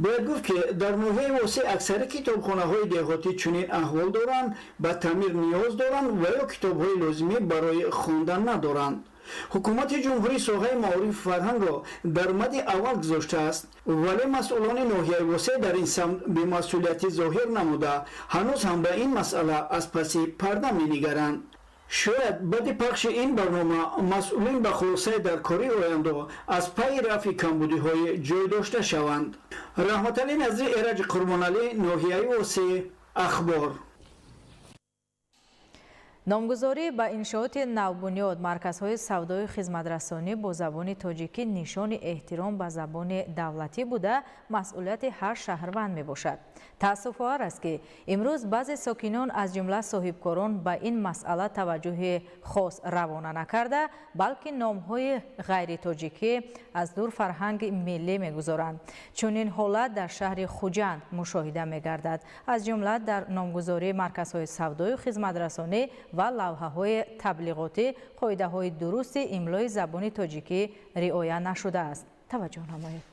Бояд гуфт, ки дар ноҳияи Восеъ аксари китобхонаҳои деҳотӣ чунин аҳвол доранд, ба таъмир ниёз доранд ва ё китобҳои лозимӣ барои хондан надоранд. Ҳукумати ҷумҳурӣ соҳаи маорифу фарҳангро дар мади аввал гузоштааст, вале масъулони ноҳияи Восеъ дар ин самт бемасъулиятӣ зоҳир намуда, ҳанӯз ҳам ба ин масъала аз паси парда менигаранд. Шояд баъди пахши ин барнома масъулин ба хулосаи даркорӣ оянду аз пайи рафъи камбудиҳои ҷой дошта шаванд. Раҳматалӣ Назри, Эраҷи Қурбоналӣ, ноҳияи Восеъ, Ахбор. Номгузорӣ ба иншооти навбунёд, марказҳои савдою хизматрасонӣ бо забони тоҷикӣ нишони эҳтиром ба забони давлатӣ буда, масъулияти ҳар шаҳрванд мебошад. Таассуфовар аст, ки имрӯз баъзе сокинон, аз ҷумла соҳибкорон, ба ин масъала таваҷҷӯҳи хос равона накарда, балки номҳои ғайритоҷикӣ аз дур фарҳанги миллӣ мегузоранд. Чунин ҳолат дар шаҳри Хуҷанд мушоҳида мегардад, аз ҷумла дар номгузории марказҳои савдою хизматрасонӣ ва лавҳаҳои таблиғотӣ қоидаҳои дурусти имлои забони тоҷикӣ риоя нашудааст. Таваҷҷӯҳ намоед.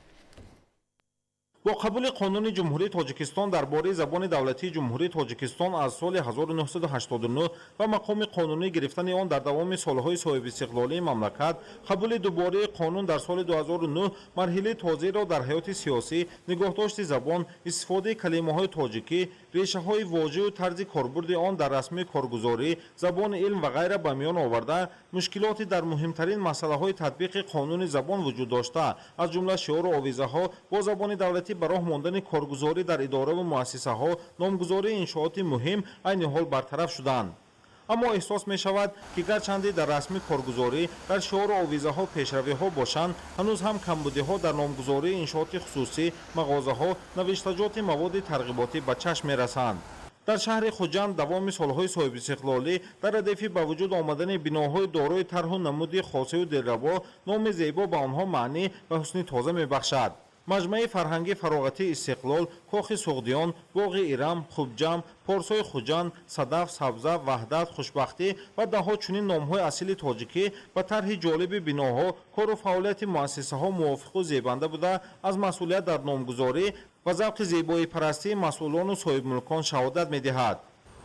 Бо қабули Қонуни Ҷумҳурии Тоҷикистон дар бораи забони давлатии Ҷумҳурии Тоҷикистон аз соли 1989 ва мақоми қонунӣ гирифтани он дар давоми солҳои соҳибистиқлолии мамлакат, қабули дубораи қонун дар соли 2009 марҳилаи тозаеро дар ҳаёти сиёсӣ, нигоҳдошти забон, истифодаи калимаҳои тоҷикӣ, решаҳои вожаю тарзи корбурди он дар расмии коргузорӣ, забони илм ва ғайра ба миён оварда, мушкилоти дар муҳимтарин масъалаҳои татбиқи қонуни забон вуҷуд дошта, аз ҷумла шиору овезаҳо бо забони давлатӣ, ба роҳ мондани коргузорӣ дар идораву муассисаҳо, номгузории иншооти муҳим айни ҳол бартараф шуданд. Аммо эҳсос мешавад, ки гарчанде дар расми коргузорӣ, дар шиору овезаҳо пешравиҳо бошанд, ҳанӯз ҳам камбудиҳо дар номгузории иншооти хусусӣ, мағозаҳо, навиштаҷоти маводи тарғиботӣ ба чашм мерасанд. Дар шаҳри Хуҷанд давоми солҳои соҳибистиқлолӣ дар радифи ба вуҷуд омадани биноҳои дорои тарҳу намуди хосию дилрабо, номи зебо ба онҳо маънӣ ва ҳусни тоза мебахшад. Маҷмӯаи фарҳангӣ фароғатии Истиқлол, Кохи Суғдиён, Боғи Ирам, Хубҷам, Порсои Хуҷанд, Садаф, Сабза, Ваҳдат, Хушбахтӣ ва даҳҳо чунин номҳои асили тоҷикӣ ба тарҳи ҷолиби биноҳо, кору фаъолияти муассисаҳо мувофиқу зебанда буда, аз масъулият дар номгузорӣ ва завқи зебоипарастии масъулону соҳибмулкон шаҳодат медиҳад.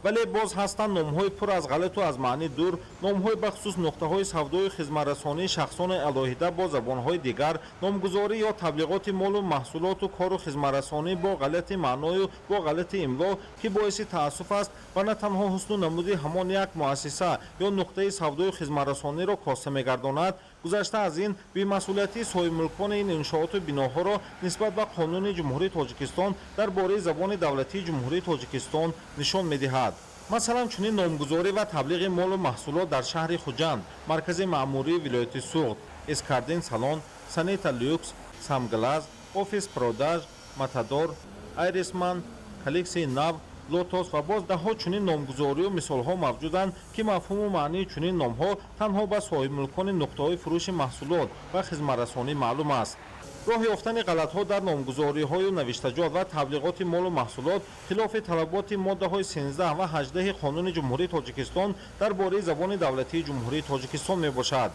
Вале боз ҳастанд номҳои пур аз ғалату аз маънӣ дур, номҳои бахусус нуқтаҳои савдою хизматрасонии шахсони алоҳида бо забонҳои дигар, номгузорӣ ё таблиғоти молу маҳсулоту кору хизматрасонӣ бо ғалати маъною бо ғалати имло, ки боиси таассуф аст ва на танҳо ҳусну намуди ҳамон як муассиса ё нуқтаи савдою хизматрасониро коста мегардонад, гузашта аз ин, бемасъулиятии соҳибмулкони ин иншооту биноҳоро нисбат ба Қонуни Ҷумҳурии Тоҷикистон дар бораи забони давлатии Ҷумҳурии Тоҷикистон нишон медиҳад. Масалан, чунин номгузорӣ ва таблиғи молу маҳсулот дар шаҳри Хуҷанд, маркази маъмурии вилояти Суғд: Эскардин салон, Санета люкс, Самглаз, офис продаж, Матадор, Айрисман, коллексияи нав, Лотос ва боз даҳҳо чунин номгузорию мисолҳо мавҷуданд, ки мафҳуму маънии чунин номҳо танҳо ба соҳибмулкони нуқтаҳои фурӯши маҳсулот ва хизматрасонӣ маълум аст. Роҳ ёфтани ғалатҳо дар номгузориҳою навиштаҷот ва таблиғоти молу маҳсулот хилофи талаботи моддаҳои 13 ва 18 Қонуни Ҷумҳурии Тоҷикистон дар бораи забони давлатии Ҷумҳурии Тоҷикистон мебошад.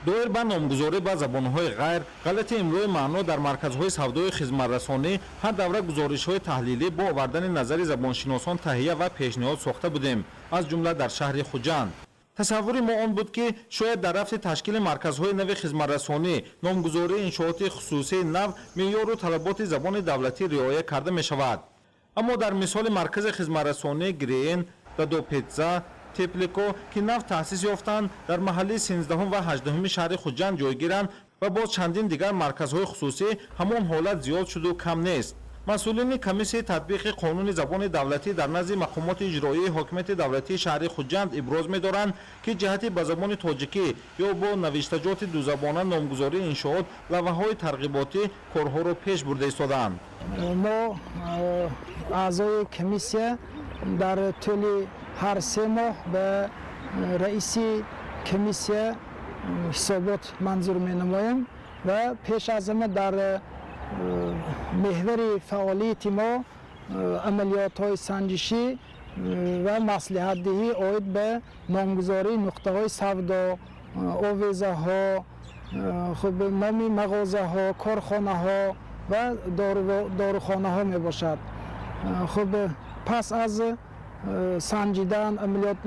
Доир ба номгузорӣ ба забонҳои ғайр, ғалати имлои маъно дар марказҳои савдою хизматрасонӣ ҳар давра гузоришҳои таҳлилӣ бо овардани назари забоншиносон таҳия ва пешниҳод сохта будем, аз ҷумла дар шаҳри Хуҷанд. Тасаввури мо он буд, ки шояд дар рафти ташкили марказҳои нави хизматрасонӣ, номгузории иншооти хусусии нав меъёру талаботи забони давлатӣ риоя карда мешавад. Аммо дар мисоли маркази хизматрасонии Гриен, Дадопетза, Теплико, ки нав таъсис ёфтанд, дар маҳаллаи 13-ум ва 18-уми шаҳри Хуҷанд ҷойгиранд, ва боз чандин дигар марказҳои хусусӣ, ҳамон ҳолат зиёд шуду кам нест. Масъулини комиссияи татбиқи қонуни забони давлатӣ дар назди мақомоти иҷроии ҳокимияти давлатии шаҳри Хуҷанд иброз медоранд, ки ҷиҳати ба забони тоҷикӣ ё бо навиштаҷоти дузабона номгузории иншоот, лавҳаҳои тарғиботӣ корҳоро пеш бурда истодаанд. Мо, аъзои комиссия, дар тӯли ҳар 3 моҳ ба раиси комиссия ҳисобот манзур менамоем ва пеш аз ҳама дар меҳвари фаъолияти мо амалиётҳои санҷишӣ ва маслиҳатдиҳӣ оид ба номгузории нуқтаҳои савдо, овезаҳо, хуб, номи мағозаҳо, корхонаҳо ва дорухонаҳо мебошад. Хуб, пас аз санҷидан,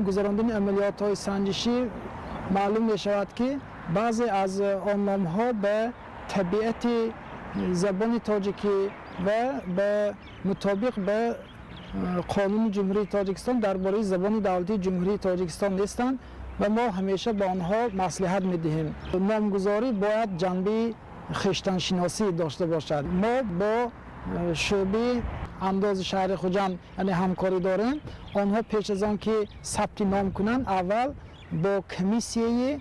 гузарондани амалиётҳои санҷишӣ маълум мешавад, ки баъзе аз он номҳо ба табиати забони тоҷикӣ ва ба мутобиқ ба Қонуни Ҷумҳурии Тоҷикистон дар бораи забони давлатии Ҷумҳурии Тоҷикистон нестанд ва мо ҳамеша ба онҳо маслиҳат медиҳем. Номгузорӣ бояд ҷанбаи хештаншиносӣ дошта бошад. Мо бо шӯъбаи андози шаҳри Хуҷанд, яъне, ҳамкорӣ дорем. Онҳо пеш аз он ки сабти ном кунанд, аввал бо комиссияи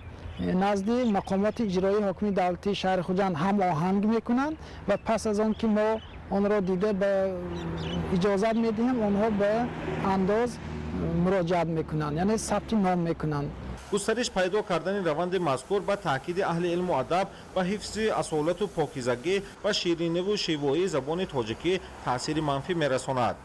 назди мақомоти иҷроии ҳокимияти давлатии шаҳри Хуҷанд ҳамоҳанг мекунанд ва пас аз он ки мо онро дида ба иҷозат медиҳем, онҳо ба андоз муроҷиат мекунанд, яъне сабти ном мекунанд. Густариш пайдо кардани раванди мазкур, ба таъкиди аҳли илму адаб, ба ҳифзи асолату покизагӣ ва шириниву шевоии забони тоҷикӣ таъсири манфӣ мерасонад.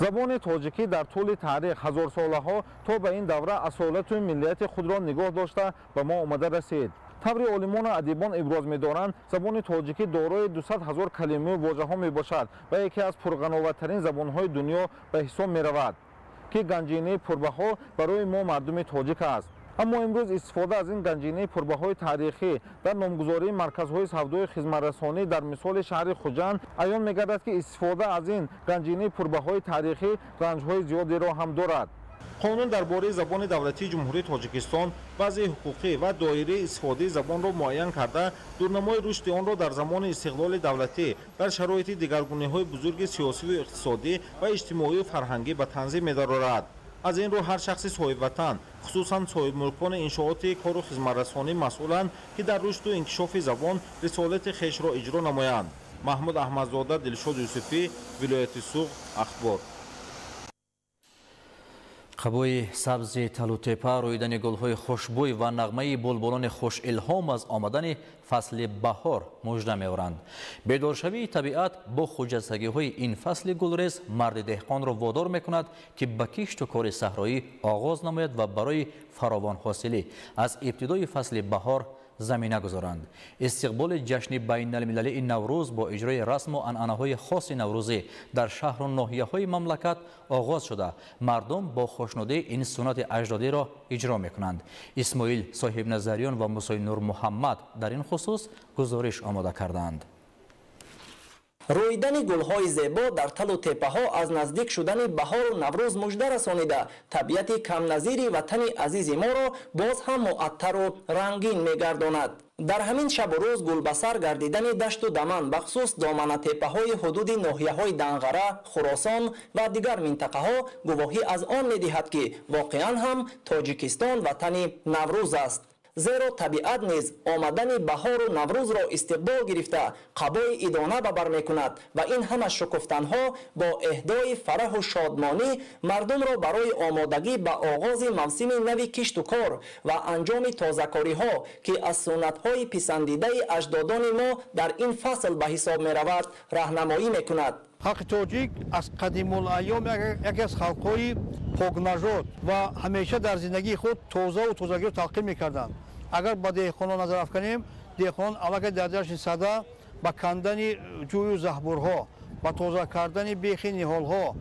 Забони тоҷикӣ дар тӯли таърих, ҳазорсолаҳо, то ба ин давра асолату миллияти худро нигоҳ дошта ба мо омада расид. Таври олимону адибон иброз медоранд, забони тоҷикӣ дорои 200 ҳазор калимаю вожаҳо мебошад ва яке аз пурғановаттарин забонҳои дунё ба ҳисоб меравад, ки ганҷинаи пурбаҳо барои мо мардуми тоҷик аст. Аммо имрӯз истифода аз ин ганҷинаи пурбаҳои таърихӣ дар номгузории марказҳои савдои хизматрасонӣ дар мисоли шаҳри Хуҷанд аён мегардад, ки истифода аз ин ганҷинаи пурбаҳои таърихӣ ранҷҳои зиёдеро ҳам дорад. Қонун дар бораи забони давлатии Ҷумҳурии Тоҷикистон вазъи ҳуқуқӣ ва доираи истифодаи забонро муайян карда, дурнамои рушди онро дар замони истиқлоли давлатӣ дар шароити дигаргуниҳои бузурги сиёсиву иқтисодӣ ва иҷтимоию фарҳангӣ ба танзим медарорад. Аз ин рӯ ҳар шахси соҳибватан, хусусан соҳибмулкони иншооти кору хизматрасонӣ масъуланд, ки дар рушду инкишофи забон рисолати хешро иҷро намоянд. Маҳмуд Аҳмадзода, Дилшод Юсуфӣ, вилояти Суғд, Ахбор. Қабои сабзи талутепа, рӯидани гулҳои хушбӯй ва нағмаи булбулони хушилҳом аз омадани фасли баҳор мужда меоранд. Бедоршавии табиат бо хуҷастагиҳои ин фасли гулрез марди деҳқонро водор мекунад, ки ба кишту кори саҳроӣ оғоз намояд ва барои фаровонҳосилӣ аз ибтидои фасли баҳор замина гузоранд. Истиқболи ҷашни байналмилалии Наврӯз бо иҷрои расму анъанаҳои хоси наврӯзӣ дар шаҳру ноҳияҳои мамлакат оғоз шуда, мардум бо хушнудӣ ин суннати аҷдодиро иҷро мекунанд. Исмоил Соҳибназариён ва Мусои Нурмуҳаммад дар ин хусус гузориш омода кардаанд. Рӯидани гулҳои зебо дар талу теппаҳо аз наздик шудани баҳору Наврӯз мужда расонида, табиати камназири ватани азизи моро боз ҳам муаттару рангин мегардонад. Дар ҳамин шабу рӯз гулбасар гардидани дашту даман, бахусус доманатеппаҳои ҳудуди ноҳияҳои Данғара, Хуросон ва дигар минтақаҳо гувоҳӣ аз он медиҳад, ки воқеан ҳам Тоҷикистон ватани Наврӯз аст. Зеро табиат низ омадани баҳору Наврӯзро истиқбол гирифта, қабои идона ба бар мекунад ва ин ҳама шукуфтанҳо бо эҳдои фараҳу шодмонӣ мардумро барои омодагӣ ба оғози мавсими нави кишту кор ва анҷоми тозакориҳо, ки аз суннатҳои писандидаи аҷдодони мо дар ин фасл ба ҳисоб меравад, раҳнамоӣ мекунад. Халқи тоҷик аз қадимулайём яке аз халқҳои покнажод ва ҳамеша дар зиндагии худ тозаву тозагиро талқин мекарданд. Агар ба деҳқонон назар афканем, деҳқонон аллакай дар ҷашни Сада ба кандани ҷӯю заҳбурҳо, ба тоза кардани бехи ниҳолҳо,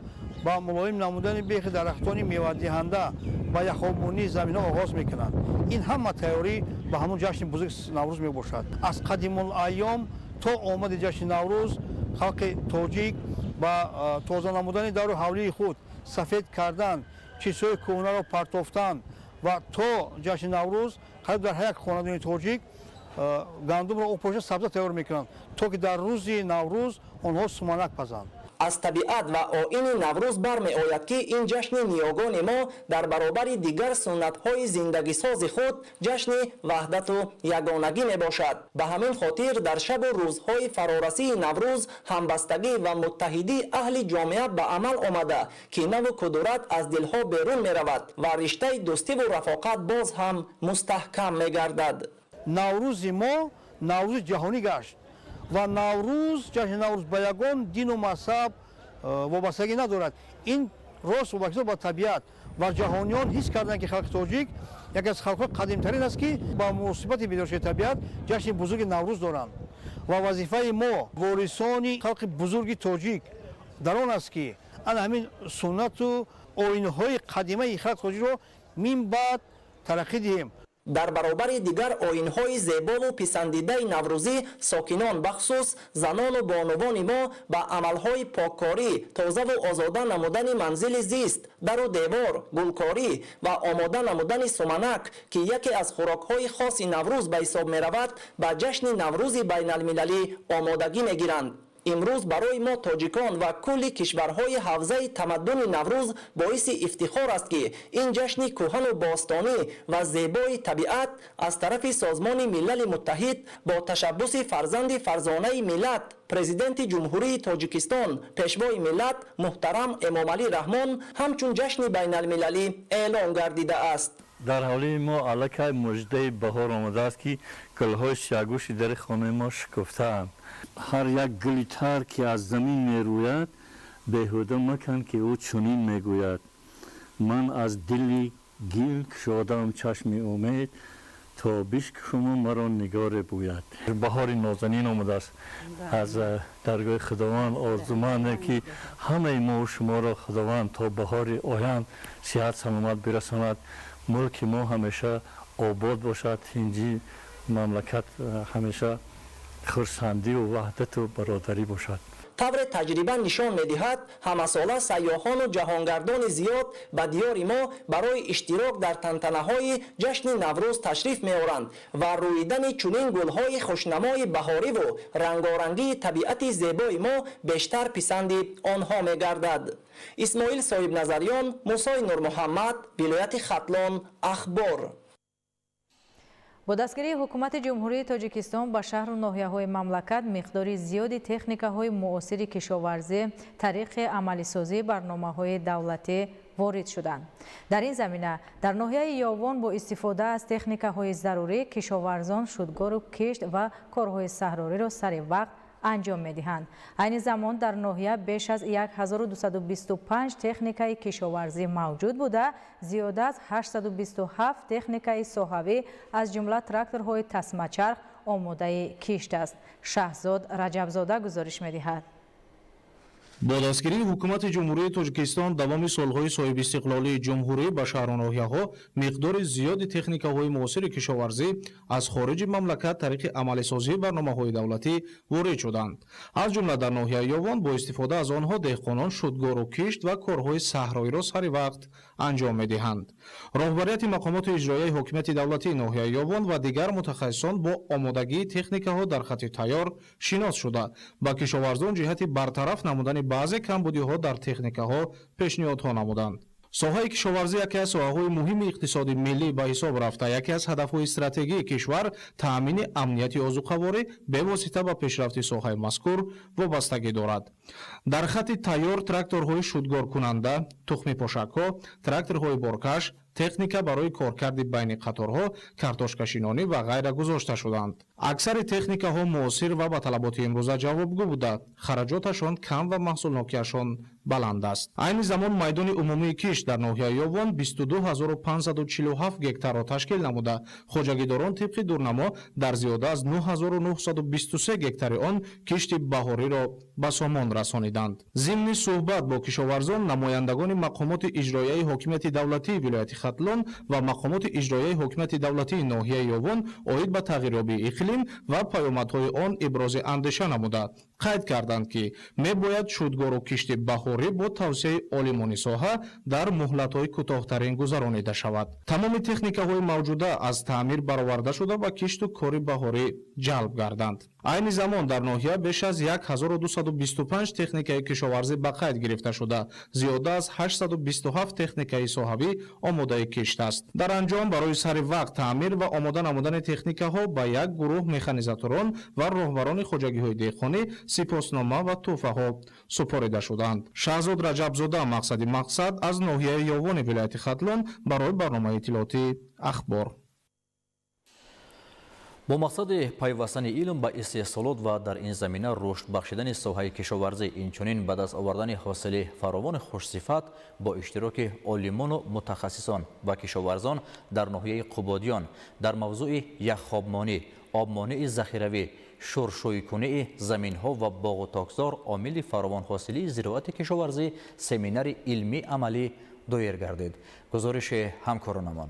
ба мулоим намудани бехи дарахтони мевадиҳанда ва яхобунии заминҳо оғоз мекунанд. Ин ҳама тайёрӣ ба ҳамун ҷашни бузурги Наврӯз мебошад. Аз қадимулайём то омади ҷашни Наврӯз халқи тоҷик ба тоза намудани дару ҳавлии худ, сафед кардан, чизҳои кӯҳнаро партофтан ва то ҷашни Наврӯз қариб дар ҳар як хонадони тоҷик гандумро обпоша, сабза тайёр мекунанд, то ки дар рӯзи Наврӯз онҳо суманак пазанд. Аз табиат ва оини Наврӯз бармеояд, ки ин ҷашни ниёгони мо дар баробари дигар суннатҳои зиндагисози худ ҷашни ваҳдату ягонагӣ мебошад. Ба ҳамин хотир дар шабу рӯзҳои фарорасии Наврӯз ҳамбастагӣ ва муттаҳидии аҳли ҷомеа ба амал омада, кинаву кудурат аз дилҳо берун меравад ва риштаи дӯстиву рафоқат боз ҳам мустаҳкам мегардад. Наврӯзи мо Наврӯзи ҷаҳонӣ гашт ва Наврӯз, ҷашни Наврӯз ба ягон дину мазҳаб вобастагӣ надорад. Ин рост вобастагӣ ба табиат ва ҷаҳониён ҳис карданд, ки халқи тоҷик яке аз халқҳои қадимтарин аст, ки ба муносибати бедоршавии табиат ҷашни бузурги Наврӯз доранд. Ва вазифаи мо, ворисони халқи бузурги тоҷик, дар он аст, ки ана ҳамин суннату оинҳои қадимаи халқи тоҷикро минбаъд тараққӣ диҳем. Дар баробари дигар оинҳои зебову писандидаи наврӯзӣ, сокинон, бахусус занону бонувони мо, ба амалҳои поккорӣ, тозаву озода намудани манзили зист, дару девор, гулкорӣ ва омода намудани суманак, ки яке аз хӯрокҳои хоси Наврӯз ба ҳисоб меравад, ба ҷашни Наврӯзи байналмилалӣ омодагӣ мегиранд. Имрӯз барои мо тоҷикон ва кулли кишварҳои ҳавзаи тамаддуни Наврӯз боиси ифтихор аст, ки ин ҷашни кӯҳану бостонӣ ва зебои табиат аз тарафи Созмони Милали Муттаҳид бо ташаббуси фарзанди фарзонаи миллат, Президенти Ҷумҳурии Тоҷикистон, Пешвои миллат муҳтарам Эмомалӣ Раҳмон ҳамчун ҷашни байналмилалӣ эълон гардидааст. Дар ҳавлии мо аллакай муждаи баҳор омадааст, ки гулҳои сияҳгӯши дари хонаи мо шукуфтаанд. Ҳар як гули тар, ки аз замин мерӯяд, беҳуда макан, ки ӯ чунин мегӯяд: ман аз дили гил кушодам чашми умед, То бишкуфуму маро нигоре буяд. Баҳори нозанин омадааст. Аз даргоҳи Худованд орзумандем, ки ҳамаи мо шуморо Худованд то баҳори оянд сиҳат саломат бирасонад. Мулки мо ҳамеша обод бошад, тинҷи мамлакат ҳамеша хурсандию ваҳдату бародарӣ бошад. Тавре таҷриба нишон медиҳад, ҳамасола сайёҳону ҷаҳонгардони зиёд ба диёри мо барои иштирок дар тантанаҳои ҷашни Наврӯз ташриф меоранд ва рӯидани чунин гулҳои хушнамои баҳориву рангорангии табиати зебои мо бештар писанди онҳо мегардад. Исмоил Соҳибназарён, Мусои Нурмуҳаммад, вилояти Хатлон, Ахбор. Бо дастгирии Ҳукумати Ҷумҳурии Тоҷикистон ба шаҳру ноҳияҳои мамлакат миқдори зиёди техникаҳои муосири кишоварзӣ тариқи амалисозии барномаҳои давлатӣ ворид шуданд. Дар ин замина дар ноҳияи Ёвон бо истифода аз техникаҳои зарурӣ кишоварзон шудгору кишт ва корҳои саҳрориро сари вақт анҷом медиҳанд. Айни замон дар ноҳия беш аз 1225 техникаи кишоварзӣ мавҷуд буда, зиёда аз 827 техникаи соҳавӣ, аз ҷумла тракторҳои тасмачарх, омодаи кишт аст. Шаҳзод Раҷабзода гузориш медиҳад. Бо дастгирии Ҳукумати Ҷумҳурии Тоҷикистон давоми солҳои соҳибистиқлолии ҷумҳурӣ ба шаҳру ноҳияҳо миқдори зиёди техникаҳои муосири кишоварзӣ аз хориҷи мамлакат тариқи амалисозии барномаҳои давлатӣ ворид шуданд. Аз ҷумла дар ноҳияи Ёвон бо истифода аз онҳо деҳқонон шудгору кишт ва корҳои саҳроиро сари вақт анҷом медиҳанд. Роҳбарияти мақомоти иҷроияи ҳокимияти давлатии ноҳияи Ёвон ва дигар мутахассисон бо омодагии техникаҳо дар хати тайёр шинос шуда, ба кишоварзон ҷиҳати бартараф намудани баъзе камбудиҳо дар техникаҳо пешниҳодҳо намуданд. Соҳаи кишоварзӣ яке аз соҳаҳои муҳими иқтисоди миллӣ ба ҳисоб рафта, яке аз ҳадафҳои стратегии кишвар таъмини амнияти озуқаворӣ бевосита ба пешрафти соҳаи мазкур вобастагӣ дорад. Дар хати тайёр тракторҳои шудгоркунанда, тухмипошакҳо, тракторҳои боркаш, техника барои коркарди байни қаторҳо, картошкашинонӣ ва ғайра гузошта шуданд. Аксари техникаҳо муосир ва ба талаботи имрӯза ҷавобгӯ буда, хараҷоташон кам ва маҳсулнокиашон баланд аст. Айни замон майдони умумии кишт дар ноҳияи Ёвон 22 547 гектарро ташкил намуда, хоҷагидорон тибқи дурнамо дар зиёда аз 9923 гектари он кишти баҳориро ба сомон расониданд. Зимни суҳбат бо кишоварзон намояндагони мақомоти иҷроияи ҳокимияти давлатии вилояти Хатлон ва мақомоти иҷроияи ҳокимияти давлатии ноҳияи Ёвон оид ба тағйирёбии иқлим ва паёмадҳои он ибрози андеша намуда, қайд карданд, ки мебояд шудгору кишти баҳорӣ бо тавсияи олимони соҳа дар муҳлатҳои кӯтоҳтарин гузаронида шавад. Тамоми техникаҳои мавҷуда аз таъмир бароварда шуда, ба кишту кори баҳорӣ ҷалб гарданд. Айни замон дар ноҳия беш аз 1225 техникаи кишоварзӣ ба қайд гирифта шуда, зиёда аз 827 техникаи соҳавӣ омодаи кишт аст. Дар анҷом барои сари вақт таъмир ва омода намудани техникаҳо ба як гурӯҳ механизаторон ва роҳбарони хоҷагиҳои деҳқонӣ сипоснома ва тӯҳфаҳо супорида шуданд. Шаҳзод Раҷабзода, Мақсади Мақсад, аз ноҳияи Ёвони вилояти Хатлон барои барномаи иттилоотии Ахбор. Бо мақсади пайвастани илм ба истеҳсолот ва дар ин замина рушд бахшидани соҳаи кишоварзӣ, инчунин ба даст овардани ҳосили фаровони хушсифат, бо иштироки олимону мутахассисон ва кишоварзон дар ноҳияи Қубодиён дар мавзӯи яхобмонӣ, обмонии захиравӣ, шуршӯйкунии заминҳо ва боғу токзор омили фаровонҳосилии зироати кишоварзӣ семинари илмӣ амалӣ доир гардид. Гузориши ҳамкоронамон.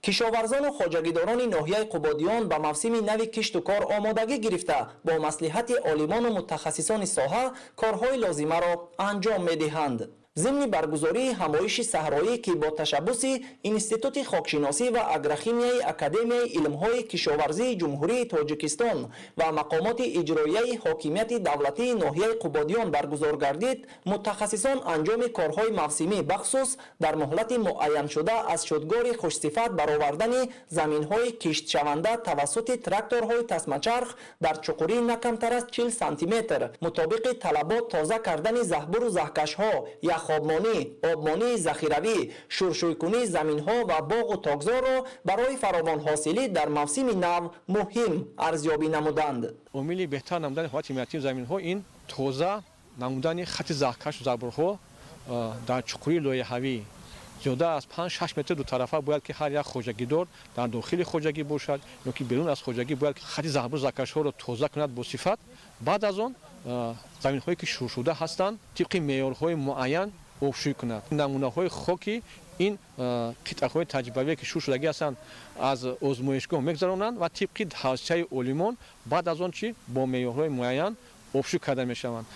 Кишоварзону хоҷагидорони ноҳияи Қубодиён ба мавсими нави кишту кор омодагӣ гирифта, бо маслиҳати олимону мутахассисони соҳа корҳои лозимаро анҷом медиҳанд. Зимни баргузории ҳамоиши саҳроӣ, ки бо ташаббуси Институти хокшиносӣ ва агрохимияи Академияи илмҳои кишоварзии Ҷумҳурии Тоҷикистон ва мақомоти иҷроияи ҳокимияти давлатии ноҳияи Қубодиён баргузор гардид, мутахассисон анҷоми корҳои мавсимӣ, бахусус дар муҳлати муайяншуда аз шудгори хушсифат баровардани заминҳои киштшаванда тавассути тракторҳои тасмачарх дар чуқурӣ на камтар аз 40 сантиметр, мутобиқи талабот тоза кардани заҳбуру заҳкашҳо, яхобмонӣ, обмонии захиравӣ, шуршӯйкунии заминҳо ва боғу токзорро барои фаровонҳосилӣ дар мавсими нав муҳим арзёбӣ намуданд. Омили беҳтар намудани ҳолати амниятии заминҳо ин тоза намудани хати заҳкашу заҳбурҳо дар чуқурии лоиҳавӣ. Зиёда аз 5-6 метр дутарафа бояд ки ҳар як хоҷагидор дар дохили хоҷагӣ бошад ё ки берун аз хоҷагӣ бояд хати заҳбуру заҳкашҳоро тоза кунад бо сифат. Баъд аз он заминҳое ки шуршуда ҳастанд, тибқи меъёрҳои муайян обшӯй кунад. Намунаҳои хоки ин қитъаҳои таҷрибавие ки шуршудагӣ ҳастанд, аз озмоишгоҳ мегузаронанд ва тибқи тавсияи олимон баъд аз он чи бо меъёрҳои муайян обшӯй карда мешаванд.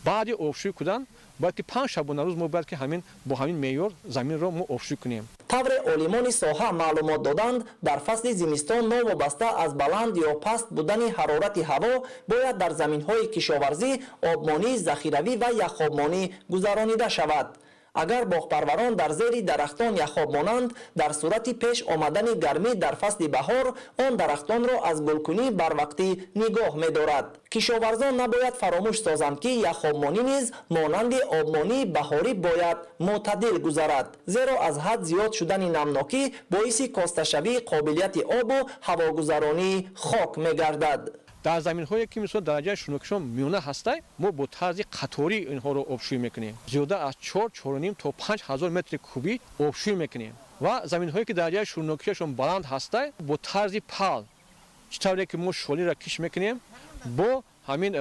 Баъди обшӯй кудан бояд ки 5 шабонарӯз мо бояд ки ҳамин бо ҳамин меъёр заминро мо обшӯй кунем. Тавре олимони соҳа маълумот доданд, дар фасли зимистон новобаста аз баланд ё паст будани ҳарорати ҳаво бояд дар заминҳои кишоварзӣ обмонии захиравӣ ва яхобмонӣ гузаронида шавад. Агар боғпарварон дар зери дарахтон яхоб монанд, дар сурати пеш омадани гармӣ дар фасли баҳор он дарахтонро аз гулкунӣ барвақтӣ нигоҳ медорад. Кишоварзон набояд фаромӯш созанд, ки яхобмонӣ низ монанди обмонии баҳорӣ бояд мӯътадил гузарад, зеро аз ҳад зиёд шудани намнокӣ боиси косташавии қобилияти обу ҳавогузаронии хок мегардад. Дар заминҳое ки мисол дараҷаи шӯрнокишон миёна ҳастай, мо бо тарзи қаторӣ инҳоро обшӯй мекунем. Зиёда аз 4, 4,5 то 5 ҳазор метри кубӣ обшӯй мекунем. Ва заминҳое ки дараҷаи шӯрнокиашон баланд ҳастай, бо тарзи пал, чӣ тавре ки мо шолиро киш мекунем, бо ҳамин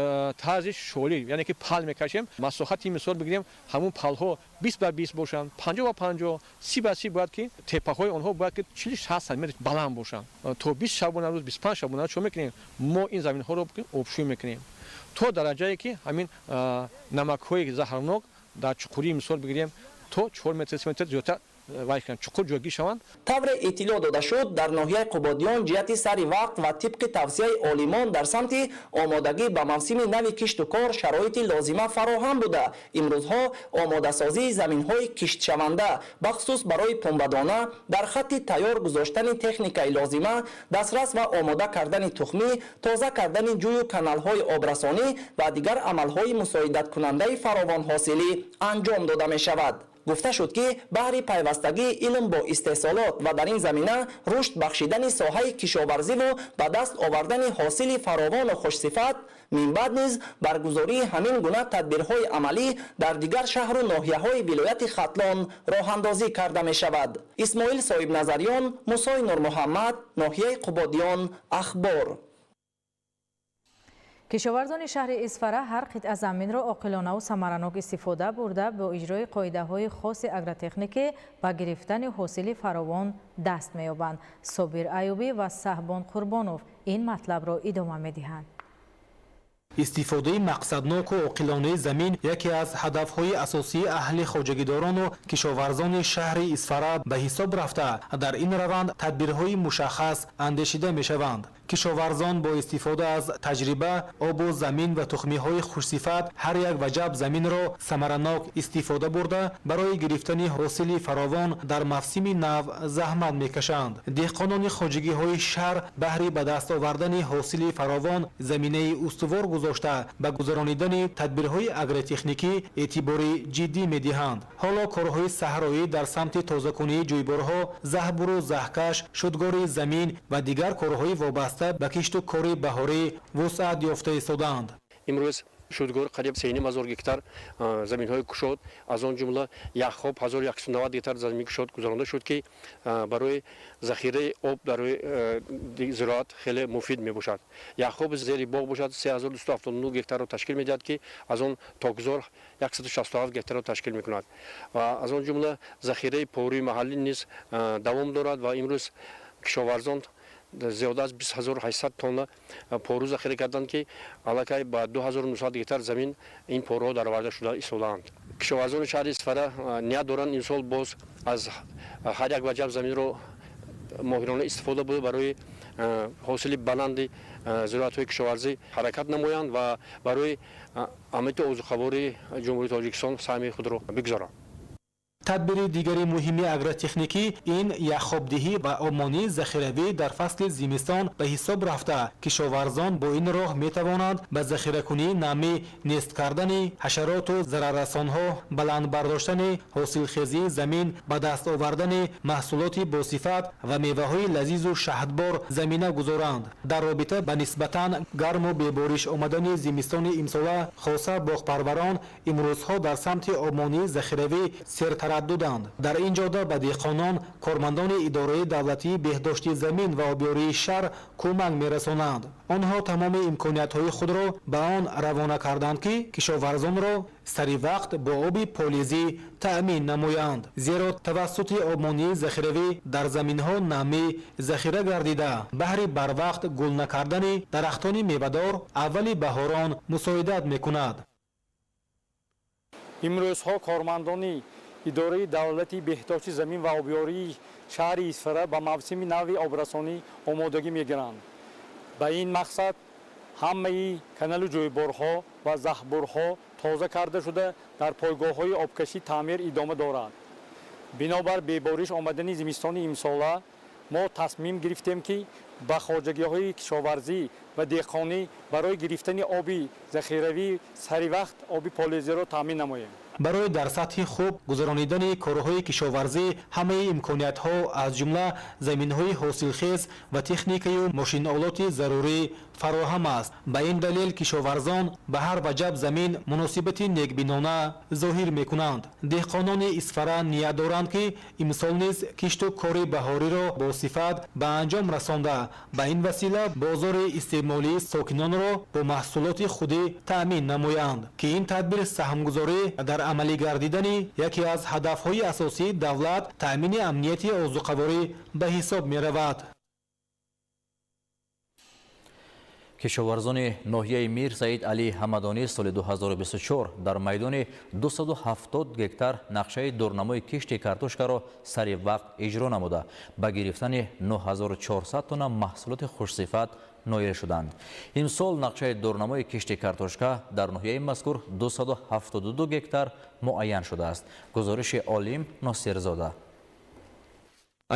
тарзи шолӣ, яъне ки пал мекашем. Масоҳати мисол бигирем, ҳамун палҳо 20 ба 20 бошанд, 50 ба 50, 30 ба 30, бояд ки теппаҳои онҳо бояд ки 40-60 сантиметр баланд бошанд. То 20 шабонарӯз, 25 шабонарӯз чо мекунем? Мо ин заминҳоро обшӯй мекунем то дараҷае ки ҳамин намакҳои заҳрнок дар чуқурии мисол бигирем то 4 метр, 3 метр зиёдтар чуқур ҷойгир шаванд. Тавре иттилоъ дода шуд, дар ноҳияи Қубодиён ҷиҳати сари вақт ва тибқи тавсияи олимон дар самти омодагӣ ба мавсими нави кишту кор шароити лозима фароҳам буда, имрӯзҳо омодасозии заминҳои киштшаванда, бахусус барои пунбадона, дар хатти тайёр гузоштани техникаи лозима, дастрас ва омода кардани тухмӣ, тоза кардани ҷӯю каналҳои обрасонӣ ва дигар амалҳои мусоидаткунандаи фаровонҳосилӣ анҷом дода мешавад. Гуфта шуд, ки баҳри пайвастагии илм бо истеҳсолот ва дар ин замина рушд бахшидани соҳаи кишоварзиву ба даст овардани ҳосили фаровону хушсифат, минбаъд низ баргузории ҳамин гуна тадбирҳои амалӣ дар дигар шаҳру ноҳияҳои вилояти Хатлон роҳандозӣ карда мешавад. Исмоил Соҳибназарён, Мусои Нурмуҳаммад, ноҳияи Қубодиён, Ахбор. Кишоварзони шаҳри Исфара ҳар қитъа заминро оқилонаву самаранок истифода бурда, бо иҷрои қоидаҳои хоси агротехникӣ ба гирифтани ҳосили фаровон даст меёбанд. Собир Аюбӣ ва Саҳбон Қурбонов ин матлабро идома медиҳанд. Истифодаи мақсадноку оқилонаи замин яке аз ҳадафҳои асосии аҳли хоҷагидорону кишоварзони шаҳри Исфара ба ҳисоб рафта, дар ин раванд тадбирҳои мушаххас андешида мешаванд. Кишоварзон бо истифода аз таҷриба, обу замин ва тухмиҳои хушсифат ҳар як ваҷаб заминро самаранок истифода бурда, барои гирифтани ҳосили фаровон дар мавсими нав заҳмат мекашанд. Деҳқонони хоҷагиҳои шаҳр баҳри ба даст овардани ҳосили фаровон заминаи устувор гузошта, ба гузаронидани тадбирҳои агротехникӣ эътибори ҷиддӣ медиҳанд. Ҳоло корҳои саҳроӣ дар самти тозакунии ҷӯйборҳо, заҳбуру заҳкаш, шудгори замин ва дигар корҳои вобаста ба кишту кори баҳорӣ вусъат ёфта истодаанд. Имрӯз шудгор қариб 3,5 ҳазор гектар заминҳои кушод, аз он ҷумла яхоб 1190 гектар замини кушод гузаронда шуд, ки барои захираи об барои зироат хеле муфид мебошад. Яхоби зери боғ бошад, 3279 гектарро ташкил медиҳад, ки аз он токзор 167 гектарро ташкил мекунад. Ва аз он ҷумла захираи порӯи маҳаллӣ низ давом дорад ва имрӯз кишоварзон зиёда аз 20 800 тонна пору захира карданд, ки аллакай ба 2900 гектар замин ин поруҳо дароварда шуда истодаанд. Кишоварзони шаҳри Исфара ният доранд имсол боз аз ҳар як ваҷаб заминро моҳирона истифода бурда, барои ҳосили баланди зироатҳои кишоварзӣ ҳаракат намоянд ва барои амнияти озуқавории Ҷумҳурии Тоҷикистон саҳми худро бигузоранд. Тадбири дигари муҳими агротехникӣ ин яхобдиҳӣ ва обмонии захиравӣ дар фасли зимистон ба ҳисоб рафта, кишоварзон бо ин роҳ метавонанд ба захиракунии намӣ, нест кардани ҳашароту зараррасонҳо, баланд бардоштани ҳосилхезии замин, ба даст овардани маҳсулоти босифат ва меваҳои лазизу шаҳдбор замина гузоранд. Дар робита ба нисбатан гарму бебориш омадани зимистони имсола, хоса боғпарварон имрӯзҳо дар самти обмонии захиравӣ серталаб Тараддуданд. Дар ин ҷода ба деҳқонон кормандони идораи давлатии беҳдошти замин ва обёрии шаҳр кӯмак мерасонанд. Онҳо тамоми имкониятҳои худро ба он равона карданд, ки кишоварзонро сари вақт бо оби полизӣ таъмин намоянд, зеро тавассути обмонии захиравӣ дар заминҳо намӣ захира гардида, баҳри барвақт гул накардани дарахтони мевадор аввали баҳорон мусоидат мекунад. Имрӯзҳо кормандони идораи давлати беҳдошти замин ва обёрии шаҳри Исфара ба мавсими нави обрасонӣ омодагӣ мегиранд. Ба ин мақсад ҳамаи каналу ҷӯйборҳо ва заҳбурҳо тоза карда шуда, дар пойгоҳҳои обкашӣ таъмир идома дорад. Бинобар бебориш омадани зимистони имсола мо тасмим гирифтем, ки ба хоҷагиҳои кишоварзӣ ва деҳқонӣ барои гирифтани оби захиравӣ сари вақт оби полезиро таъмин намоем. Барои дар сатҳи хуб гузаронидани корҳои кишоварзӣ ҳамаи имкониятҳо, аз ҷумла заминҳои ҳосилхез ва техникаю мошинолоти зарурӣ фароҳам аст. Ба ин далел кишоварзон ба ҳар ваҷаб замин муносибати некбинона зоҳир мекунанд. Деҳқонони Исфара ният доранд, ки имсол низ кишту кори баҳориро бо сифат ба анҷом расонда, ба ин васила бозори истеъмолии сокинонро бо маҳсулоти худӣ таъмин намоянд, ки ин тадбир саҳмгузорӣ дар амалӣ гардидани яке аз ҳадафҳои асосии давлат, таъмини амнияти озуқаворӣ ба ҳисоб меравад. Кишоварзони ноҳияи Мир Саид Али Ҳамадонӣ соли 2024 дар майдони 270 гектар нақшаи дурнамои кишти картошкаро сари вақт иҷро намуда, ба гирифтани 9400 тонна маҳсулоти хушсифат ноил шуданд. Имсол нақшаи дурнамои кишти картошка дар ноҳияи мазкур 272 гектар муайян шудааст. Гузориши Олим Носирзода.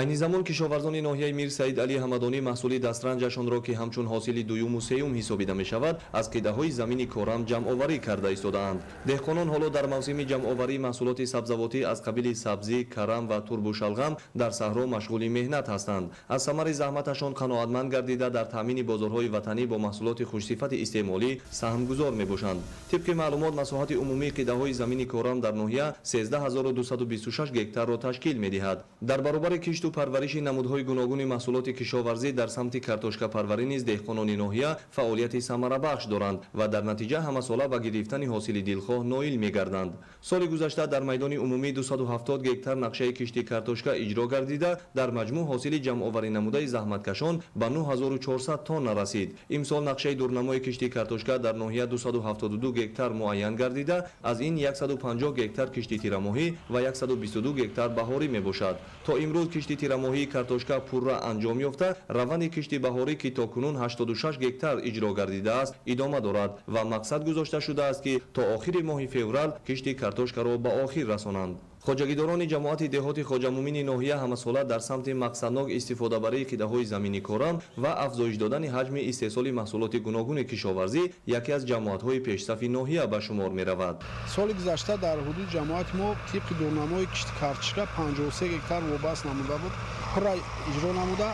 Айни замон кишоварзони ноҳияи Мир Саид Али Ҳамадонӣ маҳсули дастранҷашонро, ки ҳамчун ҳосили дуюму сеюм ҳисобида мешавад, аз қидаҳои замини корам ҷамъоварӣ карда истодаанд. Деҳқонон ҳоло дар мавсими ҷамъоварии маҳсулоти сабзавотӣ аз қабили сабзӣ, карам ва турбу шалғам дар саҳро машғули меҳнат ҳастанд. Аз самари заҳматашон қаноатманд гардида, дар таъмини бозорҳои ватанӣ бо маҳсулоти хушсифати истеъмолӣ саҳмгузор мебошанд. Тибқи маълумот, масоҳати умумии қидаҳои замини корам дар ноҳия 13226 гектарро ташкил медиҳад. Дар баробари кишту парвариши намудҳои гуногуни маҳсулоти кишоварзӣ, дар самти картошкапарварӣ низ деҳқонони ноҳия фаъолияти самарабахш доранд ва дар натиҷа ҳамасола ба гирифтани ҳосили дилхоҳ ноил мегарданд. Соли гузашта дар майдони умумии 270 гектар нақшаи кишти картошка иҷро гардида, дар маҷмӯъ ҳосили ҷамъоварӣ намудаи заҳматкашон ба 9400 тонна расид. Имсол нақшаи дурнамои кишти картошка дар ноҳия 272 гектар муайян гардида, аз ин 150 гектар кишти тирамоҳӣ ва 122 гектар баҳорӣ мебошад. То имрӯз кишти тирамоҳии картошка пурра анҷом ёфта, раванди кишти баҳорӣ, ки то кунун 86 гектар иҷро гардидааст, идома дорад ва мақсад гузошта шудааст, ки то охири моҳи феврал кишти картошкаро ба охир расонанд. Хоҷагидорони ҷамоати деҳоти Хоҷамумини ноҳия ҳамасола дар самти мақсаднок истифодабарии қидаҳои замини корам ва афзоиш додани ҳаҷми истеҳсоли маҳсулоти гуногуни кишоварзӣ яке аз ҷамоатҳои пешсафи ноҳия ба шумор меравад. Соли гузашта дар ҳудуди ҷамоати мо тибқи дурнамои кишти картошка 53 гектар вобаст намуда буд. Пурра иҷро намуда,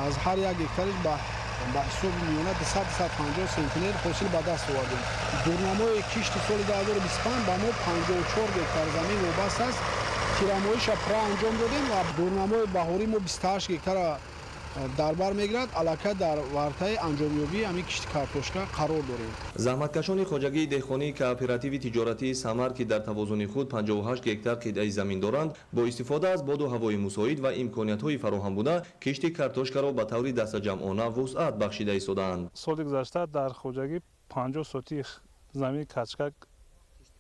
аз ҳар як гектариш ба ҳисоби миёна 250 сентнер ҳосил ба даст овардем. Дурнамои кишти соли 2025 ба мо 54 гектар замин вобаст аст. Тирамоиша пурра анҷом додем ва дурнамои баҳорӣ мо 28 гектара дар бар мегирад. Аллакай дар вартаи анҷомёбии ҳамин кишти картошка қарор дорем. Заҳматкашони хоҷагии деҳқонии кооперативи тиҷоратии Самар, ки дар тавозуни худ 58 гектар қитъаи замин доранд, бо истифода аз боду ҳавои мусоид ва имкониятҳои фароҳам буда, кишти картошкаро ба таври дастаҷамъона вусъат бахшида истодаанд. Соли гузашта дар хоҷагӣ 50 сотих замини картошка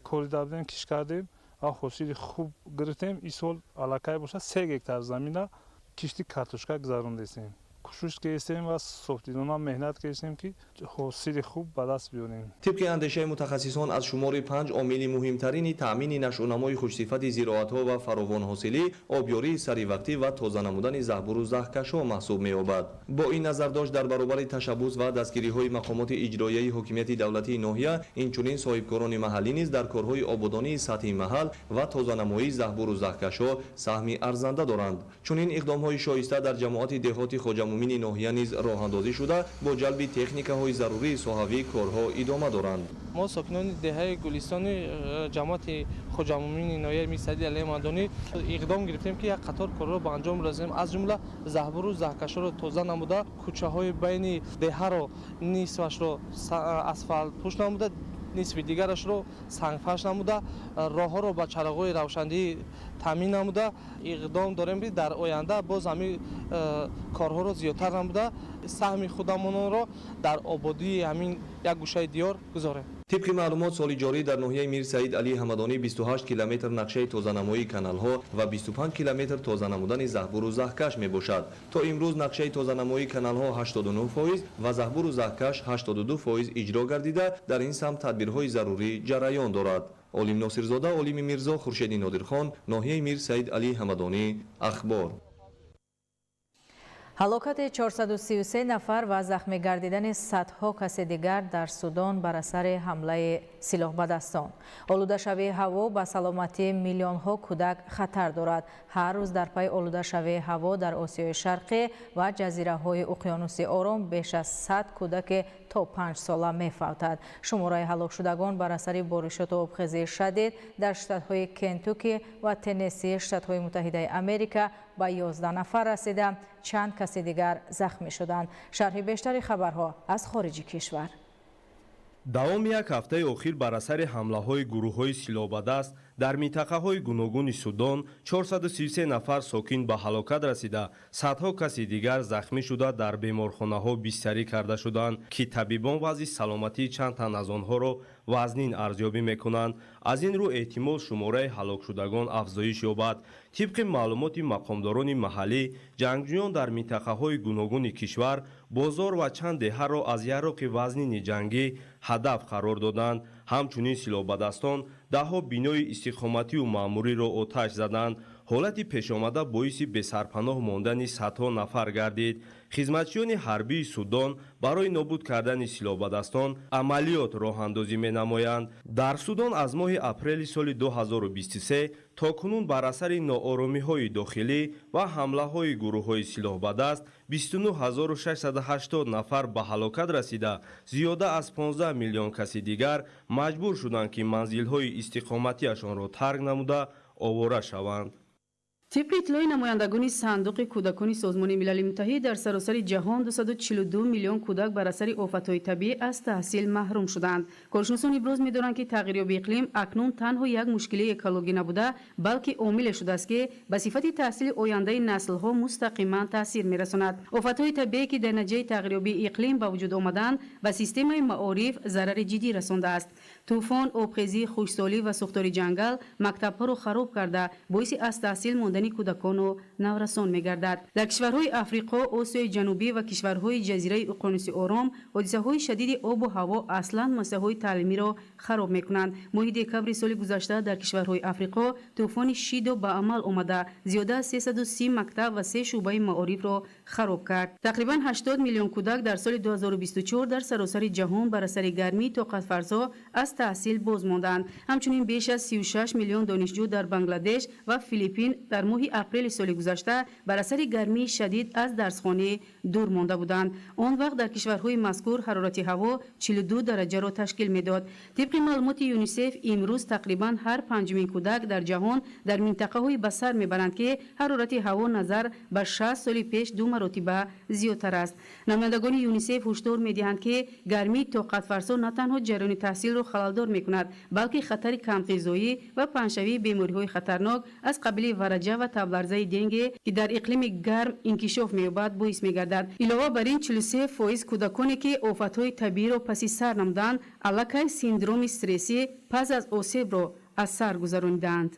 корида будем, кишт кардем ва ҳосили хуб гирифтем. Ин сол аллакай бошад 3 гектар замина кишти картошка гузарондесем. Кӯшиш кардем ва софдилона меҳнат кардем, ки ҳосили хуб ба даст биёрем. Тибқи андешаи мутахассисон, аз шумори 5 омили муҳимтарини таъмини нашъунамои хушсифати зироатҳо ва фаровонҳосилӣ, обёрии саривақтӣ ва тоза намудани заҳбуру заҳкашҳо маҳсуб меёбад. Бо ин назардошт, дар баробари ташаббус ва дастгириҳои мақомоти иҷроияи ҳокимияти давлатии ноҳия, инчунин соҳибкорони маҳаллӣ низ дар корҳои ободонии сатҳи маҳал ва тозанамоии заҳбуру заҳкашҳо саҳми арзанда доранд. Чунин иқдомҳои шоиста дар ҷамоати деҳоти Хоҷамумин Хоҷамӯмини ноҳия низ роҳандозӣ шуда, бо ҷалби техникаҳои зарурии соҳавӣ корҳо идома доранд. Мо, сокинони деҳаи Гулистони ҷамоати Хоҷамӯмини ноҳияи Мирсаиди Алии Ҳамадонӣ, иқдом гирифтем, ки як қатор корҳоро ба анҷом расонем, аз ҷумла заҳбуру заҳкашҳоро тоза намуда, кӯчаҳои байни деҳаро нисфашро асфалтпӯш намуда, нисфи дигарашро сангфарш намуда, роҳҳоро ба чароғҳои равшандиҳӣ таъмин намуда, иқдом дорем, ки дар оянда боз ҳамин корҳоро зиёдтар намуда, саҳми худамонро дар ободии ҳамин як гӯшаи диёр гузорем. Тибқи маълумот, соли ҷорӣ дар ноҳияи Мир Саид Алии Ҳамадонӣ 28 километр нақшаи тозанамоии каналҳо ва 25 километр тоза намудани заҳбуру заҳкаш мебошад. То имрӯз нақшаи тозанамоии каналҳо 89% ва заҳбуру заҳкаш 82% иҷро гардида, дар ин самт тадбирҳои зарурӣ ҷараён дорад. Олим Носирзода, Олими Мирзо, Хуршеди Нодирхон, ноҳияи Мир Саид Алии Ҳамадонӣ, Ахбор. Ҳалокати 433 нафар ва захмӣ гардидани садҳо каси дигар дар Судон бар асари ҳамлаи силоҳбадастон. Олудашавии ҳаво ба саломатии миллионҳо кӯдак хатар дорад. Ҳар рӯз дар пайи олудашавии ҳаво дар Осиёи Шарқӣ ва ҷазираҳои Уқёнуси Ором беш аз 100 кӯдаке то 5 сола мефавтад. Шумораи ҳалокшудагон бар асари боришоту обхезии шадид дар штатҳои Кентуки ва Теннесси Штатҳои Муттаҳидаи Америка ба 11 нафар расида, чанд каси дигар захмӣ шуданд. Шарҳи бештари хабарҳо аз хориҷи кишвар. Давоми як ҳафтаи охир бар асари ҳамлаҳои гурӯҳҳои силоҳбадаст дар минтақаҳои гуногуни Судон 433 нафар сокин ба ҳалокат расида, садҳо каси дигар захмӣ шуда, дар беморхонаҳо бистарӣ карда шуданд, ки табибон вазъи саломатии чанд тан аз онҳоро вазнин арзёбӣ мекунанд. Аз ин рӯ эҳтимол шумораи ҳалокшудагон афзоиш ёбад. Тибқи маълумоти мақомдорони маҳаллӣ, ҷангҷӯён дар минтақаҳои гуногуни кишвар бозор ва чанд деҳаро аз яроқи вазнини ҷангӣ ҳадаф қарор доданд. Ҳамчунин силоҳбадастон даҳҳо бинои истиқоматию маъмуриро оташ заданд. Ҳолати пешомада боиси бесарпаноҳ мондани садҳо нафар гардид. Хизматчиёни ҳарбии Судон барои нобуд кардани силоҳбадастон амалиёт роҳандозӣ менамоянд. Дар Судон аз моҳи апрели соли 2023 то кунун бар асари нооромиҳои дохилӣ ва ҳамлаҳои гурӯҳҳои силоҳбадаст 29680 нафар ба ҳалокат расида, зиёда аз 15 миллион каси дигар маҷбур шуданд, ки манзилҳои истиқоматиашонро тарк намуда, овора шаванд. Тибқи иттилои намояндагони Сандуқи кӯдакони Созмони Милали Муттаҳид, дар саросари ҷаҳон 242 миллион кӯдак бар асари офатҳои табиӣ аз таҳсил маҳрум шуданд. Коршиносон иброз медоранд, ки тағйирёбии иқлим акнун танҳо як мушкилии экологӣ набуда, балки омиле шудааст, ки ба сифати таҳсили ояндаи наслҳо мустақиман таъсир мерасонад. Офатҳои табиие, ки дар натиҷаи тағйирёбии иқлим ба вуҷуд омаданд, ба системаи маориф зарари ҷиддӣ расондааст. Тӯфон, обхезӣ, хушксолӣ ва сӯхтори ҷангал мактабҳоро хароб карда, боиси аз таҳсил мондани кӯдакону наврасон мегардад. Дар кишварҳои Африқо, Осиёи Ҷанубӣ ва кишварҳои ҷазираи Уқёнуси Ором ҳодисаҳои шадиди обу ҳаво аслан муассисаҳои таълимиро хароб мекунанд. Моҳи декабри соли гузашта дар кишварҳои Африқо тӯфони Шидо ба амал омада, зиёда аз 330 мактаб ва се шӯъбаи маорифро хароб кард. Тақрибан 80 миллион кӯдак дар соли 2024 дар саросари ҷаҳон бар асари гармии тоқатфарсо аз таҳсил боз монданд. Ҳамчунин беш аз 36 миллион донишҷӯ дар Бангладеш ва Филиппин дар моҳи апрели соли гузашта бар асари гармии шадид аз дарсхонӣ дур монда буданд. Он вақт дар кишварҳои мазкур ҳарорати ҳаво 42 дараҷаро ташкил медод. Тибқи маълумоти ЮНИСЕФ, имрӯз тақрибан ҳар панҷумин кӯдак дар ҷаҳон дар минтақаҳое ба сар мебаранд, ки ҳарорати ҳаво назар ба 60 соли пеш ду маротиба зиёдтар аст. Намояндагони ЮНИСЕФ ҳушдор медиҳанд, ки гармии тоқатфарсо на танҳо ҷараёни таҳсилро халалдор мекунад, балки хатари камғизоӣ ва паҳншавии бемориҳои хатарнок аз қабили вараҷа ва табларзаи денге, ки дар иқлими гарм инкишоф меёбад, боис мегардад. Илова бар ин, 43% кӯдаконе, ки офатҳои табииро паси сар намуданд, аллакай синдроми стрессӣ пас аз осебро аз сар гузаронидаанд.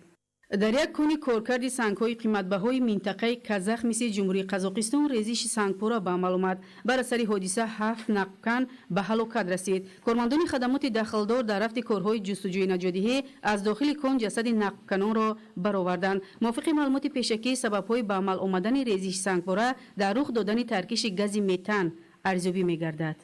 Дар як кони коркарди сангҳои қиматбаҳои минтақаи Казах мисли Ҷумҳурии Қазоқистон резиши сангпора ба амал омад. Бар асари ҳодиса ҳафт нақбкан ба ҳалокат расид. Кормандони хадамоти дахлдор дар рафти корҳои ҷустуҷӯи наҷотдиҳӣ аз дохили кон ҷасади нақбканонро бароварданд. Мувофиқи маълумоти пешакӣ, сабабҳои ба амал омадани резиши сангпора дар рух додани таркиши гази метан арзёбӣ мегардад.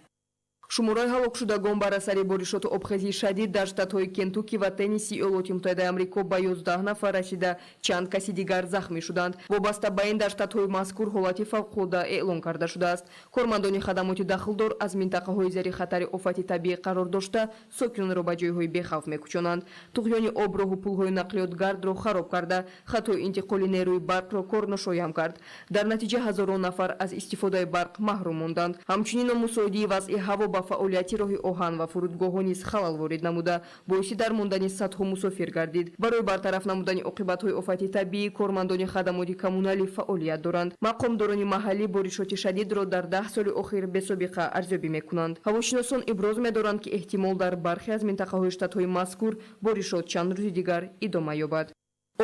Шумораи ҳалокшудагон бар асари боришоту обхезии шадид дар штатҳои Кентукки ва Теннисси Иёлоти Муттаҳидаи Амрико ба 11 нафар расида, чанд каси дигар захмӣ шуданд. Вобаста ба ин дар штатҳои мазкур ҳолати фавқулода эълон карда шудааст. Кормандони хадамоти дахлдор аз минтақаҳои зери хатари офати табиӣ қарор дошта, сокинонро ба ҷойҳои бехавф мекӯчонанд. Туғёни об роҳу пулҳои нақлиётгардро хароб карда, хатҳои интиқоли нерӯи барқро корношоям кард. Дар натиҷа ҳазорон нафар аз истифодаи барқ маҳрум монданд. Ҳамчунин номусоидии вазъи ҳаво ба фаъолияти роҳи оҳан ва фурудгоҳҳо низ халал ворид намуда, боиси дармондани садҳо мусофир гардид. Барои бартараф намудани оқибатҳои офати табиӣ кормандони хадамоти коммуналӣ фаъолият доранд. Мақомдорони маҳаллӣ боришоти шадидро дар 10 соли охир бесобиқа арзёбӣ мекунанд. Ҳавошиносон иброз медоранд, ки эҳтимол дар бархе аз минтақаҳои штатҳои мазкур боришот чанд рӯзи дигар идома ёбад.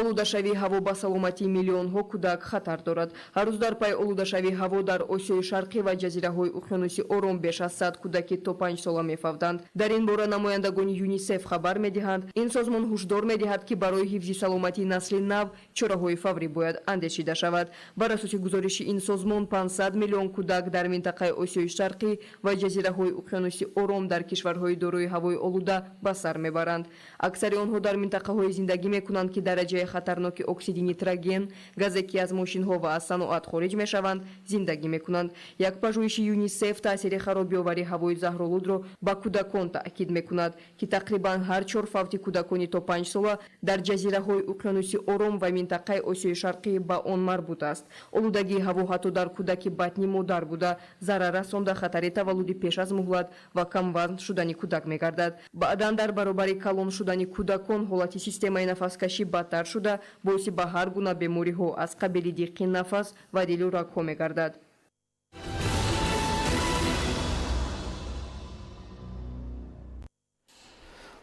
Олудашавии ҳаво ба саломатии миллионҳо кӯдак хатар дорад. Ҳар рӯз дар пайи олудашавии ҳаво дар Осиёи Шарқӣ ва ҷазираҳои Уқёнуси Ором беш аз 100 кӯдаки то 5 сола мефавтанд. Дар ин бора намояндагони ЮНИСЕФ хабар медиҳанд. Ин созмон ҳушдор медиҳад, ки барои ҳифзи саломатии насли нав чораҳои фаврӣ бояд андешида шавад. Бар асоси гузориши ин созмон 500 миллион кӯдак дар минтақаи Осиёи Шарқӣ ва ҷазираҳои Уқёнуси Ором дар кишварҳои дорои ҳавои олуда ба сар мебаранд. Аксари онҳо дар минтақаҳое зиндагӣ мекунанд, ки дараҷаи хатарноки оксиди нитроген, газе ки аз мошинҳо ва аз саноат хориҷ мешаванд, зиндагӣ мекунанд. Як пажӯҳиши ЮНИСЕФ таъсири харобиовари ҳавои заҳролудро ба кӯдакон таъкид мекунад, ки тақрибан ҳар 4 фавти кӯдакони то 5 сола дар ҷазираҳои Уқёнуси Ором ва минтақаи Осиёи Шарқӣ ба он марбут аст. Олудагии ҳаво ҳатто дар кӯдаки батни модар буда зарар расонда хатари таваллуди пеш аз муҳлат ва камвазн шудани кӯдак мегардад. Баъдан дар баробари калон шудани кӯдакон ҳолати системаи нафаскашӣ бадтар шуда, боиси ба ҳар гуна бемориҳо аз қабили диққи нафас ва дилу рагҳо мегардад.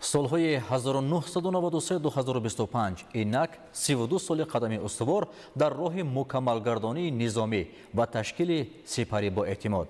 Солҳои 1993-2025 инак 32 соли қадами устувор дар роҳи мукаммалгардонии низомӣ ва ташкили сипари боэътимод.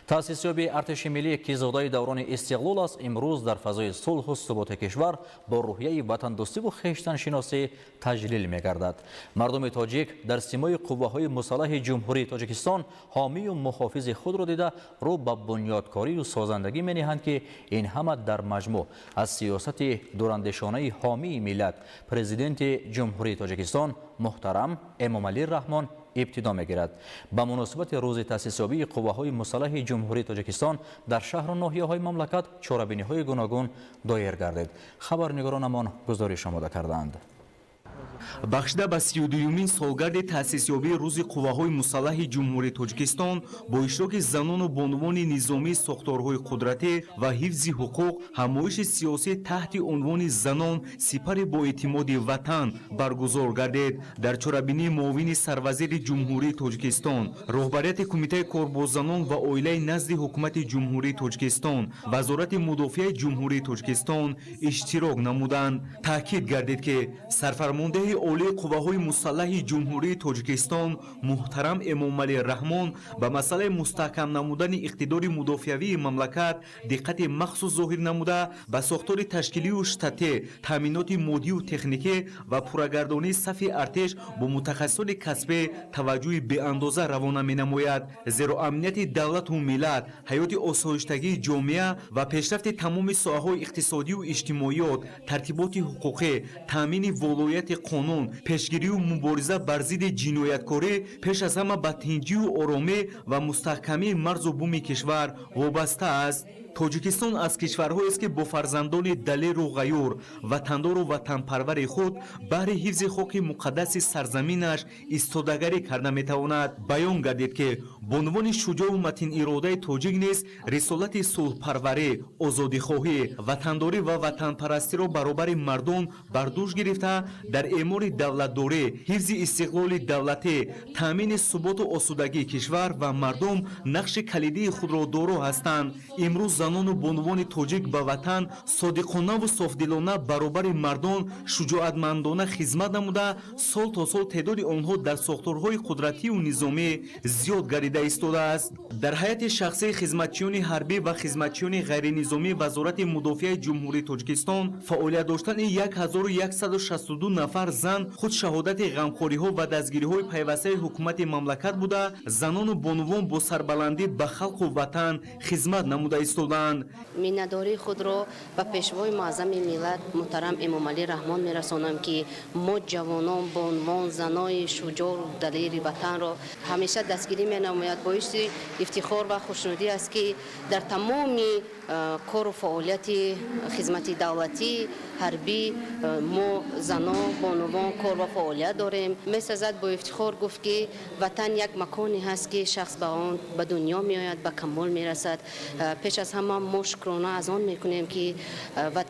Таъсисёби артиши миллӣ, ки зодаи даврони истиқлол аст, имрӯз дар фазои сулҳу суботи кишвар бо рӯҳияи ватандӯстиву хештаншиносӣ таҷлил мегардад. Мардуми тоҷик дар симои қувваҳои мусаллаҳи Ҷумҳурии Тоҷикистон ҳомию муҳофизи худро дида, рӯ ба бунёдкорию созандагӣ мениҳанд, ки ин ҳама дар маҷмӯъ аз сиёсати дурандешонаи ҳомии миллат, Президенти Ҷумҳурии Тоҷикистон муҳтарам Эмомалӣ Раҳмон ибтидо мегирад. Ба муносибати рӯзи таъсисёбии қувваҳои мусаллаҳи Ҷумҳурии Тоҷикистон дар шаҳру ноҳияҳои мамлакат чорабиниҳои гуногун доир гардид. Хабарнигоронамон гузориш омода кардаанд. Бахшида ба 32-юмин солгарди таъсисёбии рӯзи қувваҳои мусаллаҳи Ҷумҳурии Тоҷикистон бо иштироки занону бонувони низомии сохторҳои қудратӣ ва ҳифзи ҳуқуқ ҳамоиши сиёсӣ таҳти унвони «Занон сипари боэътимоди ватан» баргузор гардид. Дар чорабинии муовини сарвазири Ҷумҳурии Тоҷикистон, роҳбарияти Кумитаи кор бо занон ва оилаи назди Ҳукумати Ҷумҳурии Тоҷикистон, Вазорати мудофиаи Ҷумҳурии Тоҷикистон иштирок намуданд. Таъкид гардид, ки сарфармондеҳи олии қувваҳои мусаллаҳи Ҷумҳурии Тоҷикистон муҳтарам Эмомалӣ Раҳмон ба масъалаи мустаҳкам намудани иқтидори мудофиавии мамлакат диққати махсус зоҳир намуда, ба сохтори ташкилию штатӣ, таъминоти моддию техникӣ ва пуррагардонии сафи артиш бо мутахассисони касбӣ таваҷҷӯҳи беандоза равона менамояд. Зеро амнияти давлату миллат, ҳаёти осоиштагии ҷомеа ва пешрафти тамоми соҳаҳои иқтисодию иҷтимоиёт, тартиботи ҳуқуқӣ, таъмини волояти қонун, пешгирию мубориза бар зидди ҷинояткорӣ пеш аз ҳама ба тинҷию оромӣ ва мустаҳкамии марзу буми кишвар вобаста аст. Тоҷикистон аз кишварҳоест, ки бо фарзандони далеру ғаюр, ватандору ватанпарвари худ баҳри ҳифзи хоки муқаддаси сарзаминаш истодагарӣ карда метавонад. Баён гардид, ки бонувони шуҷоъу матиниродаи тоҷик низ рисолати сулҳпарварӣ, озодихоҳӣ, ватандорӣ ва ватанпарастиро баробари мардон бар дӯш гирифта, дар эъмори давлатдорӣ, ҳифзи истиқлоли давлатӣ, таъмини суботу осудагии кишвар ва мардум нақши калидии худро доро ҳастанд. Имрӯз занону бонувони тоҷик ба ватан содиқонаву софдилона баробари мардон шуҷоатмандона хизмат намуда, сол то сол теъдоди онҳо дар сохторҳои қудратию низомӣ зиёд гардида истодааст. Дар ҳайати шахсии хизматчиёни ҳарбӣ ва хизматчиёни ғайринизомии Вазорати мудофиаи Ҷумҳурии Тоҷикистон фаъолият доштани 1162 нафар зан худ шаҳодати ғамхориҳо ва дастгириҳои пайвастаи ҳукумати мамлакат буда, занону бонувон бо сарбаландӣ ба халқу ватан хизмат намуда истоданд. истодаанд. Миннатдории худро ба Пешвои Муаззами миллат муҳтарам Эмомалӣ Раҳмон мерасонам, ки мо ҷавонон, бонувон, занои шуҷоъу далери ватанро ҳамеша дастгирӣ менамояд. Боиси ифтихор ва хушнудӣ аст, ки дар тамоми кору фаъолияти хизмати давлатӣ ҳарбӣ мо занон, бонувон кор ва фаъолият дорем. Месазад бо ифтихор гуфт, ки ватан як маконе ҳаст, ки шахс ба он ба дунё меояд, ба камол мерасад. Пеш аз ҳама мо шукрона аз он мекунем, ки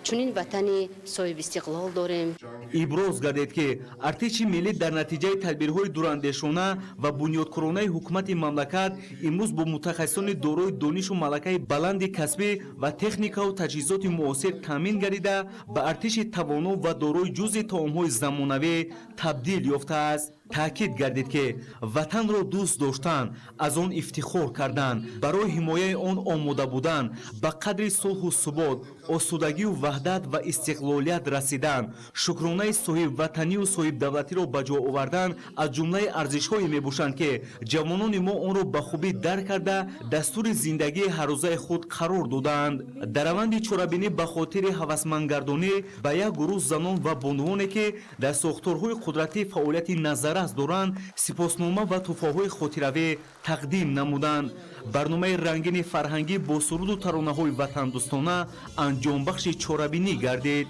чунин ватани соҳибистиқлол дорем. Иброз гардид, ки артиши миллӣ дар натиҷаи тадбирҳои дурандешона ва бунёдкоронаи ҳукумати мамлакат имрӯз бо мутахассисони дорои донишу малакаи баланди касбӣ ва техникаву таҷҳизоти муосир таъмин гардида, ба артиши тавоно ва дорои ҷузъи таомҳои замонавӣ табдил ёфтааст. Таъкид гардид, ки ватанро дӯст доштан, аз он ифтихор кардан, барои ҳимояи он омода будан, ба қадри сулҳу субот, осудагию ваҳдат ва истиқлолият расидан, шукронаи соҳибватанию соҳибдавлатиро ба ҷо овардан аз ҷумлаи арзишҳое мебошанд, ки ҷавонони мо онро ба хубӣ дарк карда, дастури зиндагии ҳаррӯзаи худ қарор додаанд. Дар раванди чорабинӣ ба хотири ҳавасмандгардонӣ ба як гурӯҳ занон ва бонувоне, ки дар сохторҳои қудратӣ фаъолияти назаррас доранд, сипоснома ва тӯҳфаҳои хотиравӣ тақдим намуданд. Барномаи рангини фарҳангӣ бо суруду таронаҳои ватандӯстона анҷомбахши чорабинӣ гардид.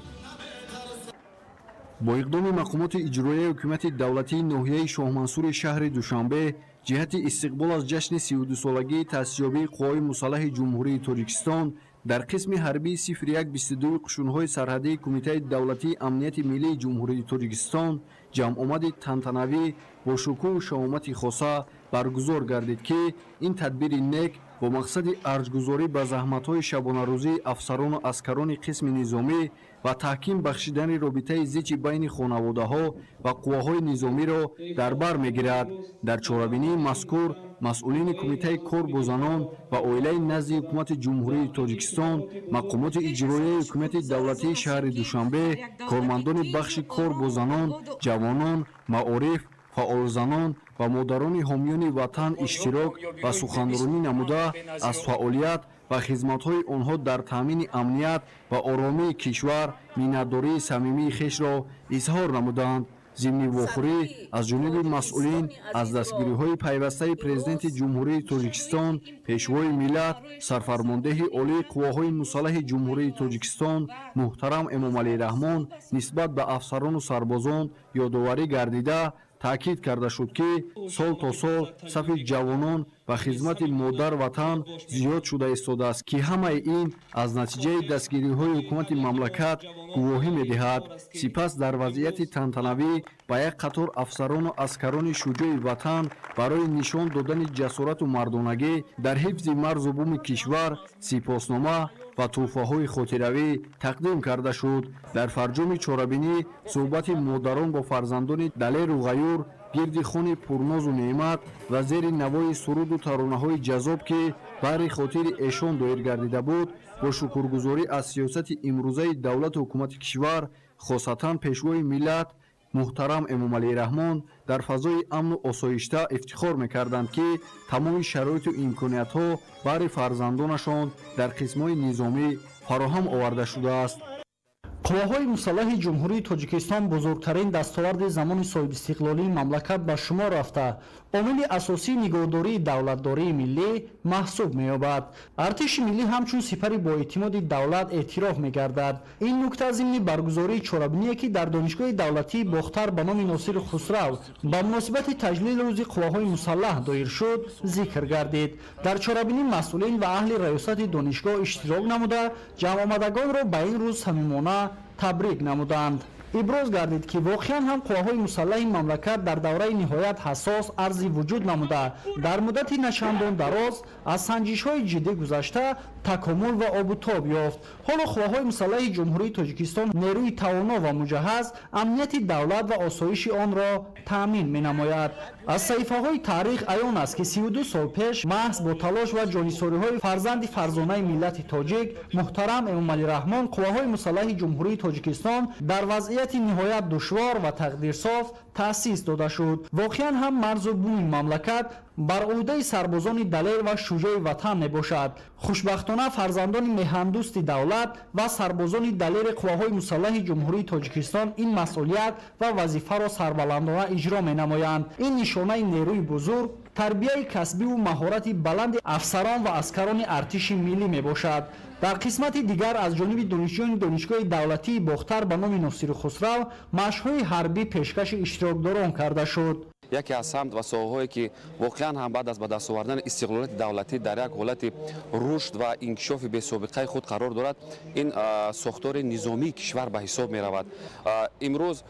Бо иқдоми мақомоти иҷроияи ҳукумати давлатии ноҳияи Шоҳмансури шаҳри Душанбе ҷиҳати истиқбол аз ҷашни 32-солагии таъсисёбии Қувваҳои мусаллаҳи Ҷумҳурии Тоҷикистон дар қисми ҳарбии 0122 қушунҳои сарҳадии Кумитаи давлатии амнияти миллии Ҷумҳурии Тоҷикистон ҷамъомади тантанавӣ бо шукӯҳу шаҳомати хоса баргузор гардид, ки ин тадбири нек бо мақсади арҷгузорӣ ба заҳматҳои шабонарӯзии афсарону аскарони қисми низомӣ ва таҳким бахшидани робитаи зичи байни хонаводаҳо ва қувваҳои низомиро дар бар мегирад. Дар чорабинии мазкур масъулини Кумитаи кор бо занон ва оилаи назди Ҳукумати Ҷумҳурии Тоҷикистон, мақомоти иҷроияи ҳукумати давлатии шаҳри Душанбе, кормандони бахши кор бо занон, ҷавонон, маориф, фаъолзанон ва модарони ҳомиёни ватан иштирок ва суханронӣ намуда, аз фаъолият ва хизматҳои онҳо дар таъмини амният ва оромии кишвар миннатдории самимии хешро изҳор намуданд. Зимни вохӯрӣ аз ҷониби масъулин аз дастгириҳои пайвастаи Президенти Ҷумҳурии Тоҷикистон, Пешвои миллат, Сарфармондеҳи Олии Қувваҳои мусаллаҳи Ҷумҳурии Тоҷикистон муҳтарам Эмомалӣ Раҳмон нисбат ба афсарону сарбозон ёдоварӣ гардида, таъкид карда шуд, ки сол то сол сафи ҷавонон ба хизмати модар ватан зиёд шуда истодааст, ки ҳамаи ин аз натиҷаи дастгириҳои ҳукумати мамлакат гувоҳӣ медиҳад. Сипас дар вазъияти тантанавӣ ба як қатор афсарону аскарони шуҷои ватан барои нишон додани ҷасорату мардонагӣ дар ҳифзи марзу буми кишвар сипоснома ва тӯҳфаҳои хотиравӣ тақдим карда шуд. Дар фарҷоми чорабинӣ суҳбати модарон бо фарзандони далеру ғаюр гирди хони пурнозу неъмат ва зери навои суруду таронаҳои ҷаззоб, ки баҳри хотири эшон доир гардида буд, бо шукргузорӣ аз сиёсати имрӯзаи давлату ҳукумати кишвар, хосатан Пешвои миллат муҳтарам Эмомалӣ Раҳмон, дар фазои амну осоишта ифтихор мекарданд, ки тамоми шароиту имкониятҳо баҳри фарзандонашон дар қисмҳои низомӣ фароҳам оварда шудааст. Қувваҳои мусаллаҳи Ҷумҳурии Тоҷикистон бузургтарин дастоварди замони соҳибистиқлолии мамлакат ба шумор рафта, омили асосии нигоҳдории давлатдории миллӣ маҳсуб меёбад. Артиши миллӣ ҳамчун сипари боэътимоди давлат эътироф мегардад. Ин нукта зимни баргузории чорабиние, ки дар Донишгоҳи давлатии Бохтар ба номи Носири Хусрав ба муносибати таҷлили Рӯзи қувваҳои мусаллаҳ доир шуд, зикр гардид. Дар чорабинӣ масъулин ва аҳли раёсати донишгоҳ иштирок намуда, ҷамъомадагонро ба ин рӯз самимона табрик намуданд. Иброз гардид, ки воқеан ҳам қувваҳои мусаллаҳи мамлакат дар давраи ниҳоят ҳассос арзи вуҷуд намуда, дар муддати начандон дароз аз санҷишҳои ҷиддӣ гузашта, такомул ва обутоб ёфт. Ҳоло қувваҳои мусаллаҳи Ҷумҳурии Тоҷикистон нерӯи тавоно ва муҷаҳҳаз амнияти давлат ва осоиши онро таъмин менамояд. Аз саҳифаҳои таърих аён аст, ки 32 сол пеш маҳз бо талош ва ҷонисориҳои фарзанди фарзонаи миллати тоҷик муҳтарам Эмомалӣ Раҳмон қувваҳои мусаллаҳи Ҷумҳурии Тоҷикистон дар вазъияти ниҳоят душвор ва тақдирсоз таъсис дода шуд. Воқеан ҳам марзу буми мамлакат Бар ӯҳдаи сарбозони далер ва шуҷои ватан мебошад. Хушбахтона, фарзандони меҳандӯсти давлат ва сарбозони далери қувваҳои мусаллаҳи Ҷумҳурии Тоҷикистон ин масъулият ва вазифаро сарбаландона иҷро менамоянд. Ин нишонаи нерӯи бузург, тарбияи касбиву маҳорати баланди афсарон ва аскарони артиши миллӣ мебошад. Дар қисмати дигар аз ҷониби донишҷӯёни Донишгоҳи давлатии Бохтар ба номи Носири Хусрав машқҳои ҳарбӣ пешкаши иштирокдорон карда шуд. Яке аз самт ва соҳаҳое, ки воқеан ҳам баъд аз ба даст овардани истиқлолияти давлатӣ дар як ҳолати рушд ва инкишофи бесобиқаи худ қарор дорад, ин сохтори низомии кишвар ба ҳисоб меравад. Имрӯз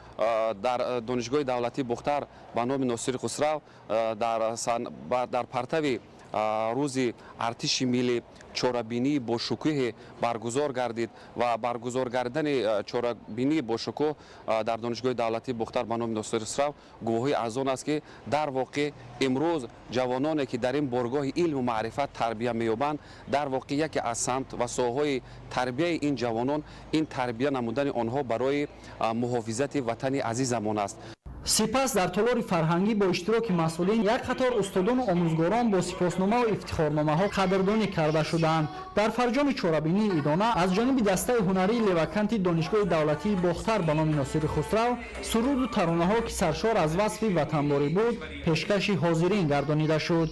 дар Донишгоҳи давлатии Бохтар ба номи Носири Хусрав дар партави рӯзи артиши миллӣ чорабинии бошукӯҳе баргузор гардид ва баргузор гардидани чорабинии бошукӯҳ дар Донишгоҳи давлатии Бохтар ба номи Носири Хусрав гувоҳии аз он аст, ки дар воқеъ имрӯз ҷавононе, ки дар ин боргоҳи илму маърифат тарбия меёбанд, дар воқеъ яке аз самт ва соҳаҳои тарбияи ин ҷавонон ин тарбия намудани онҳо барои муҳофизати ватани азизамон аст. Сипас дар толори фарҳангӣ бо иштироки масъулин як қатор устодону омӯзгорон бо сипосномаву ифтихорномаҳо қадрдонӣ карда шуданд. Дар фарҷоми чорабинии идона аз ҷониби дастаи ҳунарии Леваканти Донишгоҳи давлатии Бохтар ба номи Носири Хусрав суруду таронаҳо, ки саршор аз васфи ватандорӣ буд, пешкаши ҳозирин гардонида шуд.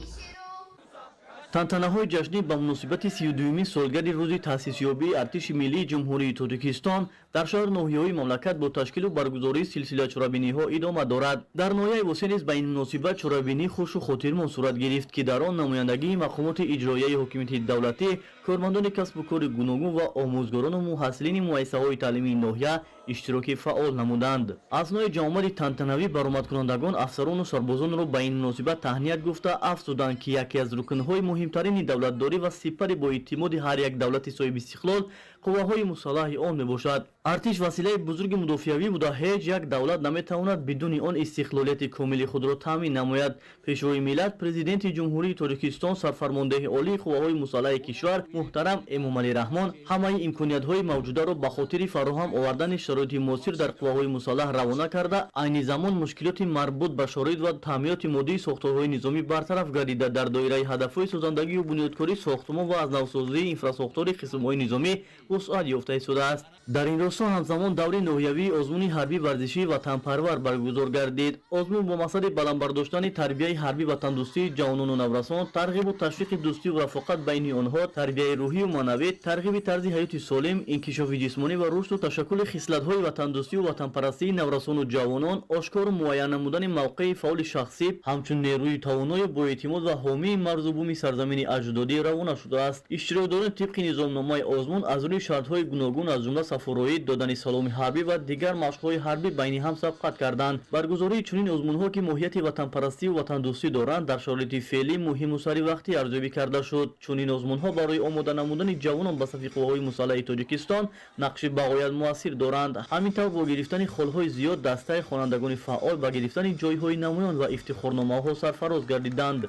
Тантанаҳои ҷашнӣ ба муносибати 32-юмин солгарди рӯзи таъсисёбии артиши миллии Ҷумҳурии Тоҷикистон дар шаҳру ноҳияҳои мамлакат бо ташкилу баргузории силсила чорабиниҳо идома дорад. Дар ноҳияи Восеъ низ ба ин муносибат чорабинии хушу хотирмон сурат гирифт, ки дар он намояндагии мақомоти иҷроияи ҳокимияти давлатӣ, кормандони касбу кори гуногун ва омӯзгорону муҳассилини муассисаҳои таълимии ноҳия иштироки фаъол намуданд. Аснои ҷамъомади тантанавӣ баромадкунандагон афсарону сарбозонро ба ин муносибат таҳният гуфта, афзуданд, ки яке аз рукнҳои муҳимтарини давлатдорӣ ва сипари боэътимоди ҳар як давлати соҳибистиқлол қувваҳои мусаллаҳи он мебошад. Артиш василаи бузурги мудофиавӣ буда, ҳеҷ як давлат наметавонад бидуни он истиқлолияти комили худро таъмин намояд. Пешвои миллат, Президенти Ҷумҳурии Тоҷикистон, Сарфармондеҳи олии қувваҳои мусаллаҳи кишвар муҳтарам Эмомалӣ Раҳмон ҳамаи имкониятҳои мавҷударо ба хотири фароҳам овардани шароити муосир дар қувваҳои мусаллаҳ равона карда, айни замон мушкилоти марбут ба шароит ва таъминоти моддии сохторҳои низомӣ бартараф гардида, дар доираи ҳадафҳои созандагию бунёдкорӣ, сохтмон ва аз навсозии инфрасохтори қисмҳои низомӣ вусъат ёфта истодааст. Дар ин росто ҳамзамон даври ноҳиявии озмуни ҳарбӣ варзишии ватанпарвар баргузор гардид. Озмун бо мақсади баланд бардоштани тарбияи ҳарбӣ ватандӯстии ҷавонону наврасон, тарғибу ташвиқи дӯстию рафоқат байни онҳо, тарбияи рӯҳию маънавӣ, тарғиби тарзи ҳаёти солим, инкишофи ҷисмонӣ ва рушду ташаккули хислатҳои ватандӯстию ватанпарастии наврасону ҷавонон, ошкору муайян намудани мавқеи фаъоли шахсӣ ҳамчун нерӯи тавоною боэътимод ва ҳомии марзу буми сарзамини аҷдодӣ равона шудааст. Иштирокдорон тибқи низомномаи озмун аз рӯи шартҳои гуногун, аз ҷумла сафуроӣ, додани саломи ҳарбӣ ва дигар машқҳои ҳарбӣ байни ҳам сабқат карданд. Баргузории чунин озмунҳо, ки моҳияти ватанпарастию ватандӯстӣ доранд, дар шароити феълӣ муҳиму саривақтӣ арзёбӣ карда шуд. Чунин озмунҳо барои омода намудани ҷавонон ба сафи қувваҳои мусаллаҳи Тоҷикистон нақши бағоят муассир доранд. Ҳамин тавр, бо гирифтани холҳои зиёд дастаи хонандагони фаъол ба гирифтани ҷойҳои намоён ва ифтихорномаҳо сарфароз гардиданд.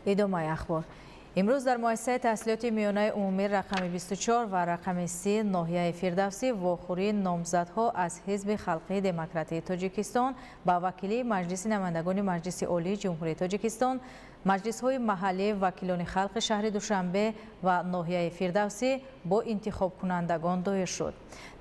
Идомаи ахбор. Имрӯз дар муассисаи таҳсилоти миёнаи умумӣ рақами 24 ва рақами 30 ноҳияи Фирдавсӣ вохӯрии номзадҳо аз Ҳизби Халқии Демократии Тоҷикистон ба вакилии Маҷлиси намояндагони Маҷлиси Олии Ҷумҳурии Тоҷикистон, маҷлисҳои маҳаллӣ, вакилони халқи шаҳри Душанбе ва ноҳияи Фирдавсӣ бо интихобкунандагон доир шуд.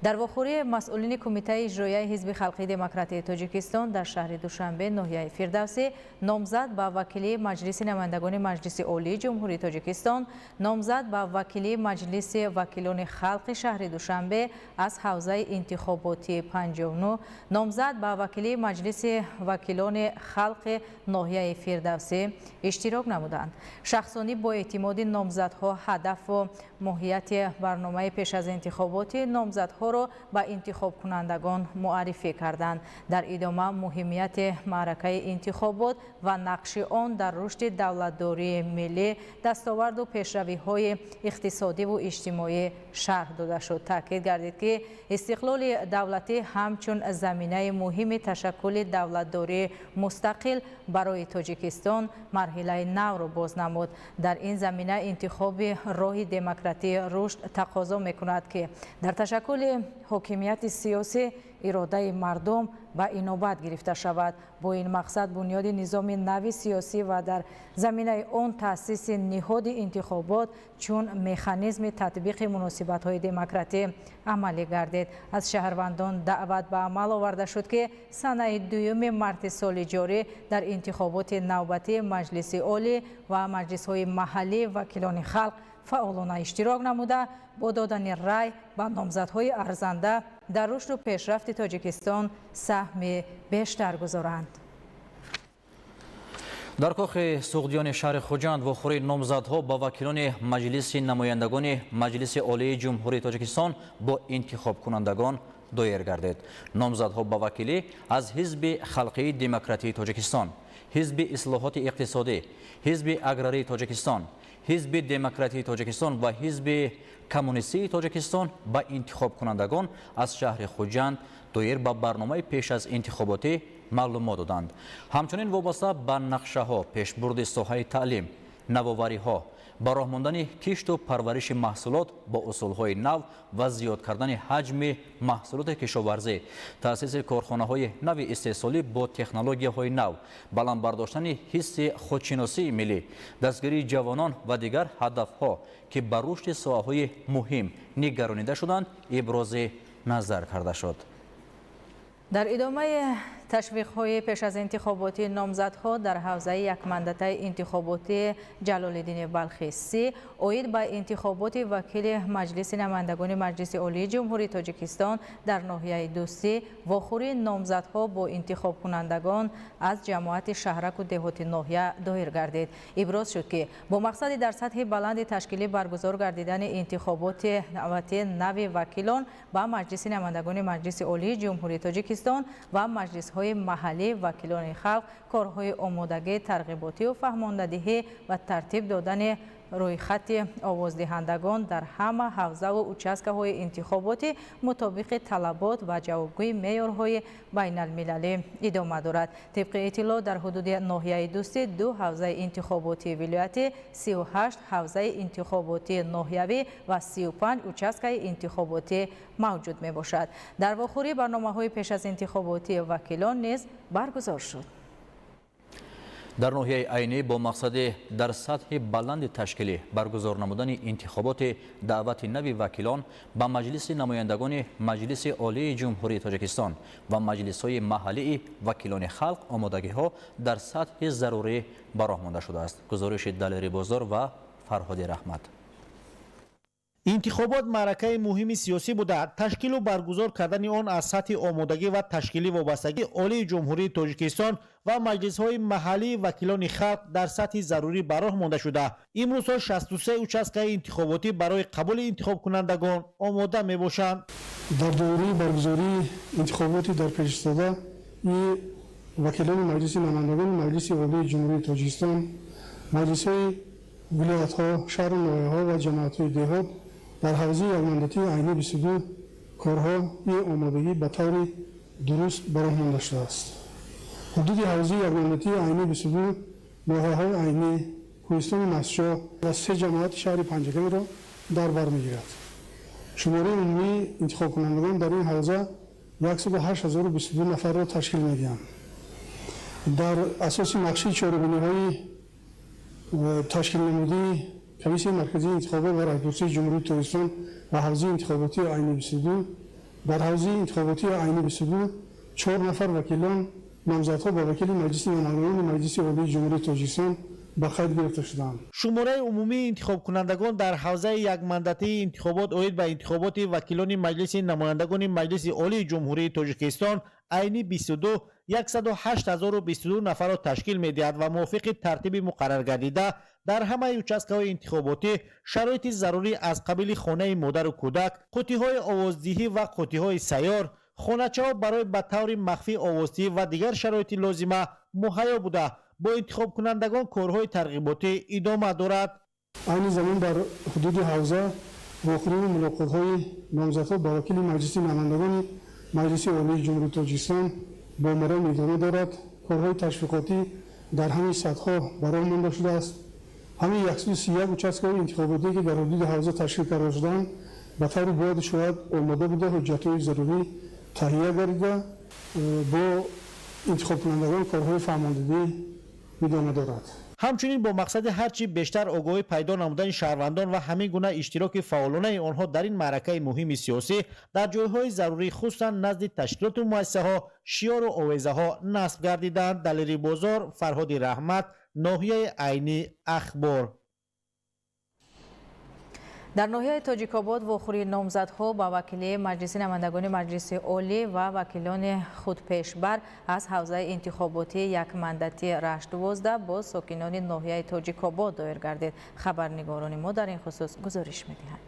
Дар вохӯрии масъулини Кумитаи иҷроияи Ҳизби Халқии Демократии Тоҷикистон дар шаҳри Душанбе, ноҳияи Фирдавсӣ, номзад ба вакилии Маҷлиси намояндагони Маҷлиси Олии Ҷумҳурии Тоҷикистон, номзад ба вакилии Маҷлиси вакилони халқи шаҳри Душанбе аз ҳавзаи интихоботии 59, номзад ба вакилии Маҷлиси вакилони халқи ноҳияи Фирдавсӣ иштирок намуданд. Шахсонӣ бо эътимоди номзадҳо ҳадафу моҳияти барномаи пеш аз интихоботи номзадҳоро ба интихобкунандагон муаррифӣ карданд. Дар идома муҳимияти маъракаи интихобот ва нақши он дар рушди давлатдории миллӣ, дастоварду пешравиҳои иқтисодиву иҷтимоӣ шарҳ дода шуд. Таъкид гардид, ки истиқлоли давлатӣ ҳамчун заминаи муҳими ташаккули давлатдории мустақил барои Тоҷикистон марҳилаи навро боз намуд. Дар ин замина интихоби роҳи демократии рушд тақозо мекунад, ки дар ташаккули ҳокимияти сиёсӣ иродаи мардум ба инобат гирифта шавад. Бо ин мақсад бунёди низоми нави сиёсӣ ва дар заминаи он таъсиси ниҳоди интихобот чун механизми татбиқи муносибатҳои демократӣ амалӣ гардид. Аз шаҳрвандон даъват ба амал оварда шуд, ки санаи 2 марти соли ҷорӣ дар интихоботи навбатии Маҷлиси Олӣ ва маҷлисҳои маҳаллӣ вакилони халқ фаъолона иштирок намуда, бо додани рай ба номзадҳои арзанда дар рушду пешрафти Тоҷикистон саҳми бештар гузоранд. Дар кохи Суғдиёни шаҳри Хуҷанд вохӯрии номзадҳо ба вакилони Маҷлиси намояндагони Маҷлиси Олии Ҷумҳурии Тоҷикистон бо интихобкунандагон доир гардид. Номзадҳо ба вакилӣ аз Ҳизби Халқии Демократии Тоҷикистон, Ҳизби Ислоҳоти Иқтисодӣ, Ҳизби Аграрии Тоҷикистон, Ҳизби Демократии Тоҷикистон ва Ҳизби Коммунистии Тоҷикистон ба интихобкунандагон аз шаҳри Хуҷанд доир ба барномаи пеш аз интихоботӣ маълумот доданд. Ҳамчунин вобаста ба нақшаҳо, пешбурди соҳаи таълим, навовариҳо, ба роҳ мондани кишту парвариши маҳсулот бо усулҳои нав ва зиёд кардани ҳаҷми маҳсулоти кишоварзӣ, таъсиси корхонаҳои нави истеҳсолӣ бо технологияҳои нав, баланд бардоштани ҳисси худшиносии миллӣ, дастгирии ҷавонон ва дигар ҳадафҳо, ки ба рушди соҳаҳои муҳим нигаронида шуданд, ибрози назар карда шуд. Дар идомаи ташвиқҳои пеш аз интихоботи номзадҳо дар ҳавзаи якмандатаи интихоботии Ҷалолиддини Балхӣ Си оид ба интихоботи вакили Маҷлиси намояндагони Маҷлиси Олии Ҷумҳурии Тоҷикистон дар ноҳияи Дӯстӣ вохӯрии номзадҳо бо интихобкунандагон аз ҷамоати шаҳраку деҳоти ноҳия доир гардид. Иброз шуд, ки бо мақсади дар сатҳи баланди ташкилӣ баргузор гардидани интихоботи навбатии нави вакилон ба Маҷлиси намояндагони Маҷлиси Олии Ҷумҳурии Тоҷикистон ва маҷлисҳои маҳаллӣ вакилони халқ корҳои омодагӣ, тарғиботию фаҳмондадиҳӣ ва тартиб додани рӯйхати овоздиҳандагон дар ҳама ҳавзаву участкаҳои интихоботӣ мутобиқи талабот ва ҷавобгӯи меъёрҳои байналмилалӣ идома дорад. Тибқи иттилоъ, дар ҳудуди ноҳияи Дӯстӣ 2 ҳавзаи интихоботии вилоятӣ, 38 ҳавзаи интихоботии ноҳиявӣ ва 35 участкаи интихоботӣ мавҷуд мебошад. Дар вохӯрӣ барномаҳои пеш аз интихоботии вакилон низ баргузор шуд. Дар ноҳияи Айнӣ бо мақсади дар сатҳи баланди ташкилӣ баргузор намудани интихоботи даъвати нави вакилон ба Маҷлиси намояндагони Маҷлиси Олии Ҷумҳурии Тоҷикистон ва маҷлисҳои маҳаллии вакилони халқ омодагиҳо дар сатҳи зарурӣ ба роҳ монда шудааст. Гузориши Далери Бозор ва Фарҳоди Раҳмат. Интихобот маъракаи муҳими сиёсӣ буда, ташкилу баргузор кардани он аз сатҳи омодагӣ ва ташкилӣ вобастагии Олии Ҷумҳурии Тоҷикистон ва маҷлисҳои маҳаллии вакилони халқ дар сатҳи зарурӣ ба роҳ монда шуда. Имрӯзҳо 63 участкаи интихоботӣ барои қабули интихобкунандагон омода мебошанд. Дар доираи баргузории интихоботи дар пешистода и вакилони Маҷлиси намояндагони Маҷлиси Олии Ҷумҳурии Тоҷикистон, маҷлисҳои вилоятҳо, шаҳру ноҳияҳо ва ҷамоатҳои деҳот дар ҳавзаи якмандатии Айнӣ 22 корҳои омодагӣ ба таври дуруст ба роҳ монда шудааст. Ҳудуди ҳавзаи якмандатии Айнӣ 22 ноҳияҳои Айнӣ, Кӯҳистони Мастчоҳ ва 3 ҷамоати шаҳри Панҷакентро дар бар мегирад. Шумораи умумии интихобкунандагон дар ин ҳавза 108022 нафарро ташкил медиҳанд. Дар асоси нақшаи чорабиниҳои ташкилнамудии Комиссияи марказии интихобот ва раҳбарии Ҷумҳурии Тоҷикистон ва ҳавзаи интихоботии Айнӣ 22 дар ҳавзаи интихоботии Айнӣ 22 4 нафар вакилон номзадҳо ба вакили Маҷлиси намояндагони Маҷлиси Олии Ҷумҳурии Тоҷикистон ба қайд гирифта шуданд. Шумораи умумии интихобкунандагон дар ҳавзаи якмандатии интихобот оид ба интихоботи вакилони Маҷлиси намояндагони Маҷлиси Олии Ҷумҳурии Тоҷикистон Айнӣ 22 108022 нафарро ташкил медиҳад ва мувофиқи тартиби муқарраргардида дар ҳамаи участкаҳои интихоботӣ шароити зарурӣ аз қабили хонаи модару кӯдак, қуттиҳои овоздиҳӣ ва қуттиҳои сайёр, хоначаҳо барои ба таври махфӣ овоздиҳӣ ва дигар шароити лозима муҳайё буда, бо интихобкунандагон корҳои тарғиботӣ идома дорад. Айни замон дар ҳудуди ҳавза вохӯрии мулоқотҳои номзадҳо ба вакили Маҷлиси намояндагони Маҷлиси Олии Ҷумҳурии Тоҷикистон бо маром идома дорад. Корҳои ташвиқотӣ дар ҳамаи сатҳҳо ба роҳ монда шудааст. Ҳамаи 131 участкаҳои интихоботӣ, ки дар ҳудуди ҳавза ташкил карда шудаанд, ба таври бояду шояд омода буда, ҳуҷҷатҳои зарурӣ таҳия гардида, Бо интихобкунандагон корҳои фаҳмондадӣ идома дорад. Ҳамчунин бо мақсади ҳарчи бештар огоҳӣ пайдо намудани шаҳрвандон ва ҳамин гуна иштироки фаъолонаи онҳо дар ин маъракаи муҳими сиёсӣ дар ҷойҳои зарурӣ, хусусан назди ташкилоту муассисаҳо, шиёру овезаҳо насб гардиданд. Далери Бозор, Фарҳоди Раҳмат, ноҳияи Айнӣ, Ахбор. Дар ноҳияи Тоҷикобод вохӯрии номзадҳо ба вакилии Маҷлиси намояндагони Маҷлиси Олӣ ва вакилони худпешбар аз ҳавзаи интихоботии якмандатии Рашт 12 бо сокинони ноҳияи Тоҷикобод доир гардид. Хабарнигорони мо дар ин хусус гузориш медиҳанд.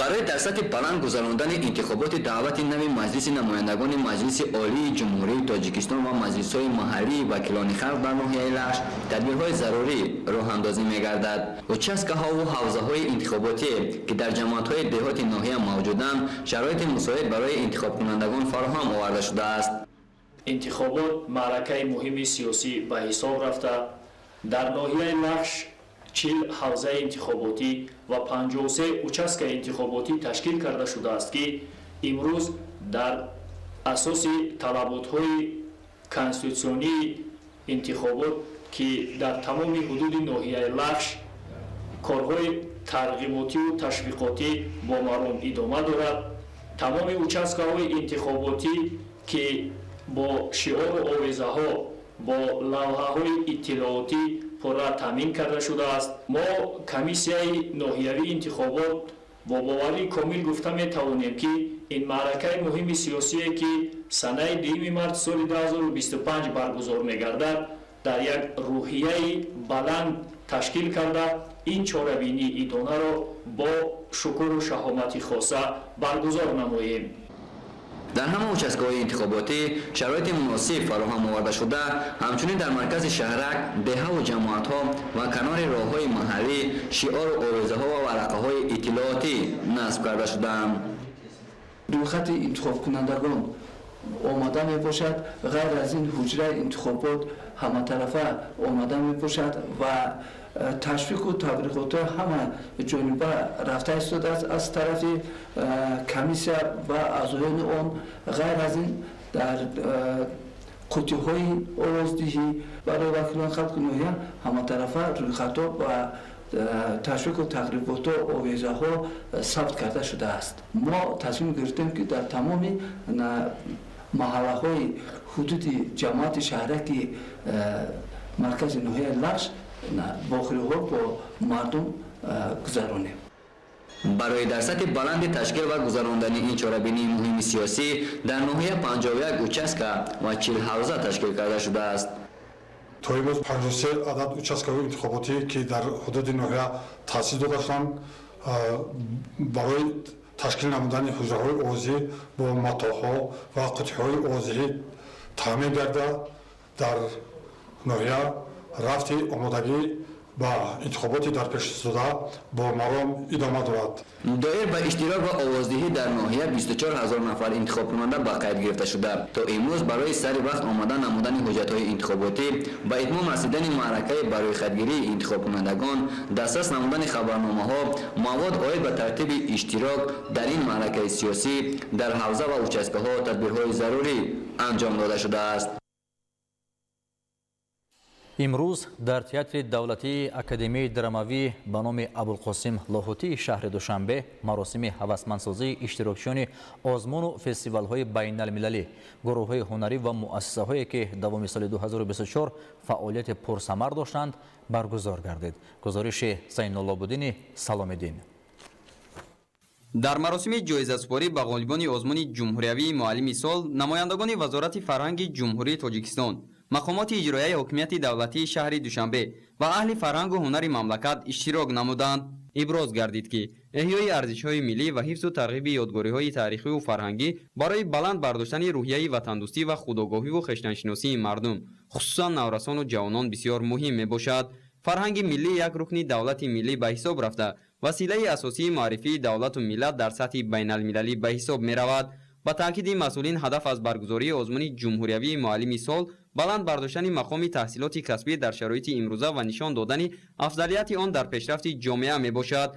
Барои дар сатҳи баланд гузарондани интихоботи даъвати нави Маҷлиси намояндагони Маҷлиси Олии Ҷумҳурии Тоҷикистон ва маҷлисҳои маҳаллии вакилони халқ дар ноҳияи Лахш тадбирҳои зарурӣ роҳандозӣ мегардад. Участкаҳову ҳавзаҳои интихоботие, ки дар ҷамоатҳои деҳоти ноҳия мавҷуданд, шароити мусоид барои интихобкунандагон фароҳам оварда шудааст. Интихобот маъракаи муҳими сиёсӣ ба ҳисоб рафта, дар ноҳияи Лахш 40 ҳавзаи интихоботӣ ва 53 участкаи интихоботӣ ташкил карда шудааст, ки имрӯз дар асоси талаботҳои конститутсионии интихобот, ки дар тамоми ҳудуди ноҳияи Лахш корҳои тарғиботиву ташвиқотӣ бо маром идома дорад. Тамоми участкаҳои интихоботӣ, ки бо шиору овезаҳо, бо лавҳаҳои иттилоотӣ пурра таъмин карда шудааст. Мо, комиссияи ноҳиявии интихобот, бо боварии комил гуфта метавонем, ки ин маъракаи муҳими сиёсие, ки санаи 2 марти соли 2025 баргузор мегардад, дар як рӯҳияи баланд ташкил карда, ин чорабинии идонаро бо шукуру шаҳомати хоса баргузор намоем. Дар ҳама участкаҳои интихоботӣ шароити муносиб фароҳам оварда шуда, ҳамчунин дар маркази шаҳрак, деҳаву ҷамоатҳо ва канори роҳҳои маҳаллӣ шиору овезаҳо ва варақаҳои иттилоотӣ насб карда шудаанд. Рӯйхати интихобкунандагон омода мебошад. Ғайр аз ин, ҳуҷраи интихобот ҳаматарафа омода мебошад ва ташвиқу таблиғотҳо ҳама ҷониба рафта истодааст аз тарафи комиссия ва аъзоёни он. Ғайр аз ин, дар қуттиҳои овоздиҳӣ барои вакилони халқи ноҳия ҳаматарафа рӯйхатҳо ва ташвиқу тағриботҳо, овезаҳо сабт карда шудааст. Мо тасмим гирифтем, ки дар тамоми маҳаллаҳои ҳудуди ҷамоати шаҳраки маркази ноҳияи Лахш вохӯриҳо бо мардум гузаронем. Барои дар сатҳи баланди ташкил ва гузарондани ин чорабинии муҳими сиёсӣ дар ноҳия 51 участка ва 40 ҳавза ташкил карда шудааст. То имрӯз 53 адад участкаҳои интихоботӣ, ки дар ҳудуди ноҳия таъсис дода шуданд, барои ташкил намудани ҳуҷраҳои овозӣ бо матоъҳо ва қуттиҳои овоздиҳӣ таъмин гардида, дар ноҳия рафти омодагӣ ба интихоботи дар пешистода бо маром идома дорад. Доир ба иштирок ва овоздиҳӣ дар ноҳия 24 ҳазор нафар интихобкунанда ба қайд гирифта шуда, то имрӯз барои сари вақт омода намудани ҳуҷҷатҳои интихоботӣ, ба итмом расидани маъракаи барӯйхатгирии интихобкунандагон, дастрас намудани хабарномаҳо, мавод оид ба тартиби иштирок дар ин маъракаи сиёсӣ дар ҳавза ва участкаҳо тадбирҳои зарурӣ анҷом дода шудааст. Имрӯз дар Театри давлатии Академияи драмавӣ ба номи Абулқосим Лоҳутии шаҳри Душанбе маросими ҳавасмандсозии иштирокчиёни озмуну фестивалҳои байналмилалӣ, гурӯҳҳои ҳунарӣ ва муассисаҳое, ки давоми соли 2024 фаъолияти пурсамар доштанд, баргузор гардид. Гузориши Зайнуллобуддини Саломиддин. Дар маросими ҷоизасупорӣ ба ғолибони озмуни ҷумҳуриявии муаллими сол намояндагони Вазорати фарҳанги Ҷумҳурии Тоҷикистон, мақомоти иҷроияи ҳокимияти давлатии шаҳри Душанбе ва аҳли фарҳангу ҳунари мамлакат иштирок намуданд. Иброз гардид, ки эҳёи арзишҳои миллӣ ва ҳифзу тарғиби ёдгориҳои таърихиву фарҳангӣ барои баланд бардоштани рӯҳияи ватандӯстӣ ва худогоҳиву хештаншиносии мардум, хусусан наврасону ҷавонон, бисёр муҳим мебошад. Фарҳанги миллӣ як рукни давлати миллӣ ба ҳисоб рафта, василаи асосии муаррифии давлату миллат дар сатҳи байналмилалӣ ба ҳисоб меравад. Ба таъкиди масъулин, ҳадаф аз баргузории озмуни ҷумҳуриявии муаллими сол баланд бардоштани мақоми таҳсилоти касбӣ дар шароити имрӯза ва нишон додани афзалияти он дар пешрафти ҷомеа мебошад.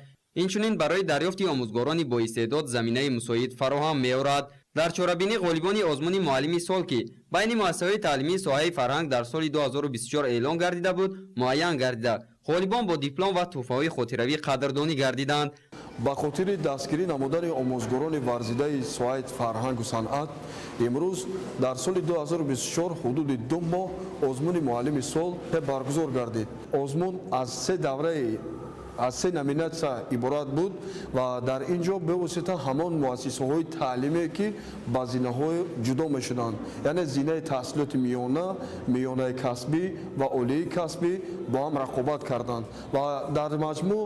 Инчунин барои дарёфти омӯзгорони боистеъдод заминаи мусоид фароҳам меорад. Дар чорабинӣ ғолибони озмуни муаллими сол, ки байни муассисаҳои таълимии соҳаи фарҳанг дар соли 2024 эълон гардида буд, муайян гардида, ғолибон бо диплом ва тӯҳфаҳои хотиравӣ қадрдонӣ гардиданд. Ба хотири дастгирӣ намудани омӯзгорони варзидаи соҳаи фарҳангу санъат имрӯз дар соли 2024 ҳудуди 2 моҳ озмуни муаллими сол баргузор гардид. Озмун аз се давраи аз се номинатсия иборат буд ва дар ин ҷо бевосита ҳамон муассисаҳои таълиме, ки ба зинаҳои ҷудо мешуданд, яъне зинаи таҳсилоти миёна, миёнаи касбӣ ва олии касбӣ бо ҳам рақобат карданд ва дар маҷмӯъ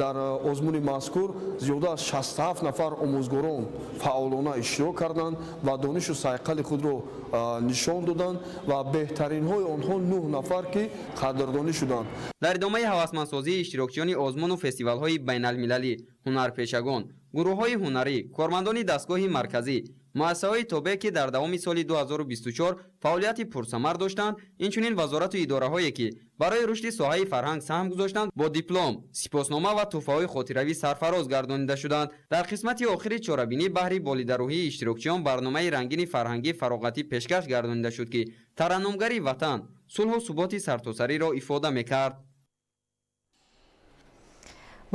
дар озмуни мазкур зиёда аз 67 нафар омӯзгорон фаъолона иштирок карданд ва донишу сайқали худро нишон доданд ва беҳтаринҳои онҳо 9 нафар ки қадрдонӣ шуданд. Дар идомаи ҳавасмандсозии иштирокчиёни озмуну фестивалҳои байналмилалӣ, ҳунарпешагон, гурӯҳҳои ҳунарӣ, кормандони дастгоҳи марказӣ, муассисаҳои тобеъ, ки дар давоми соли 2024 фаъолияти пурсамар доштанд, инчунин вазорату идораҳое, ки барои рушди соҳаи фарҳанг саҳм гузоштанд, бо диплом, сипоснома ва тӯҳфаҳои хотиравӣ сарфароз гардонида шуданд. Дар қисмати охири чорабинӣ баҳри болидарӯҳии иштирокчиён барномаи рангини фарҳангӣ фароғатӣ пешкаш гардонида шуд, ки тараннумгари ватан, сулҳу суботи сартосариро ифода мекард.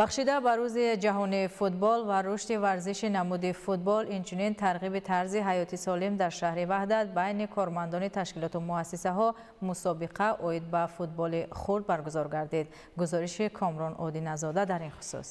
Бахшида ба рӯзи ҷаҳонии футбол ва рушди варзиши намуди футбол, инчунин тарғиби тарзи ҳаёти солим дар шаҳри Ваҳдат байни кормандони ташкилоту муассисаҳо мусобиқа оид ба футболи хурд баргузор гардид. Гузориши Комрон Одиназода дар ин хусус.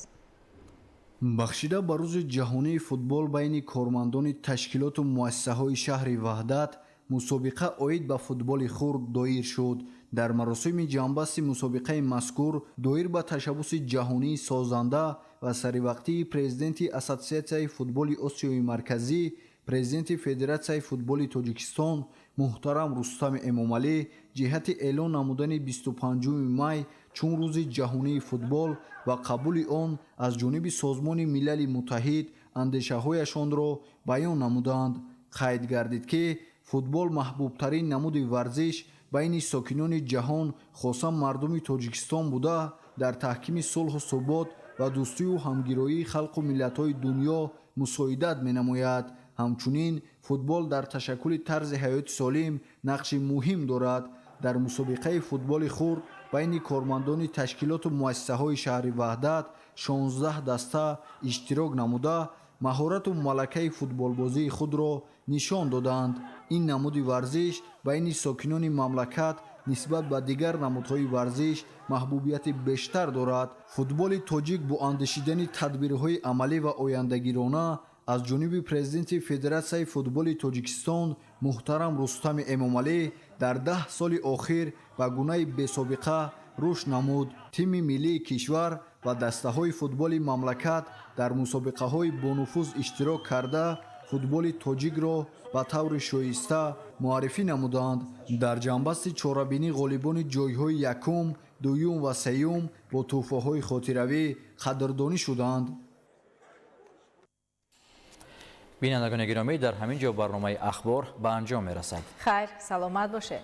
Бахшида ба рӯзи ҷаҳонии футбол байни кормандони ташкилоту муассисаҳои шаҳри Ваҳдат мусобиқа оид ба футболи хурд доир шуд. Дар маросими ҷамъбасти мусобиқаи мазкур доир ба ташаббуси ҷаҳонии созанда ва саривақтии президенти Ассотсиатсияи футболи Осиёи Марказӣ, президенти Федератсияи футболи Тоҷикистон муҳтарам Рустам Эмомалӣ ҷиҳати эълон намудани 25 май чун рӯзи ҷаҳонии футбол ва қабули он аз ҷониби Созмони Милали Муттаҳид андешаҳояшонро баён намуданд. Қайд гардид, ки футбол маҳбубтарин намуди варзиш байни сокинони ҷаҳон, хоса мардуми Тоҷикистон буда, дар таҳкими сулҳу субот ва дӯстию ҳамгироии халқу миллатҳои дунё мусоидат менамояд. Ҳамчунин футбол дар ташаккули тарзи ҳаёти солим нақши муҳим дорад. Дар мусобиқаи футболи хурд байни кормандони ташкилоту муассисаҳои шаҳри Ваҳдат 16 даста иштирок намуда, маҳорату малакаи футболбозии худро нишон доданд. Ин намуди варзиш байни сокинони мамлакат нисбат ба дигар намудҳои варзиш маҳбубияти бештар дорад. Футболи тоҷик бо андешидани тадбирҳои амалӣ ва ояндагирона аз ҷониби президенти Федератсияи футболи Тоҷикистон муҳтарам Рустами Эмомалӣ дар 10 соли охир ба гунаи бесобиқа рушд намуд. Тими миллии кишвар ва дастаҳои футболи мамлакат дар мусобиқаҳои бонуфуз иштирок карда, футболи тоҷикро ба таври шоиста муаррифӣ намуданд. Дар ҷамъбасти чорабинӣ ғолибони ҷойҳои якум, дуюм ва сеюм бо тӯҳфаҳои хотиравӣ қадрдонӣ шуданд. Бинандагони гиромӣ, дар ҳамин ҷо барномаи ахбор ба анҷом мерасад. Хайр, саломат бошед.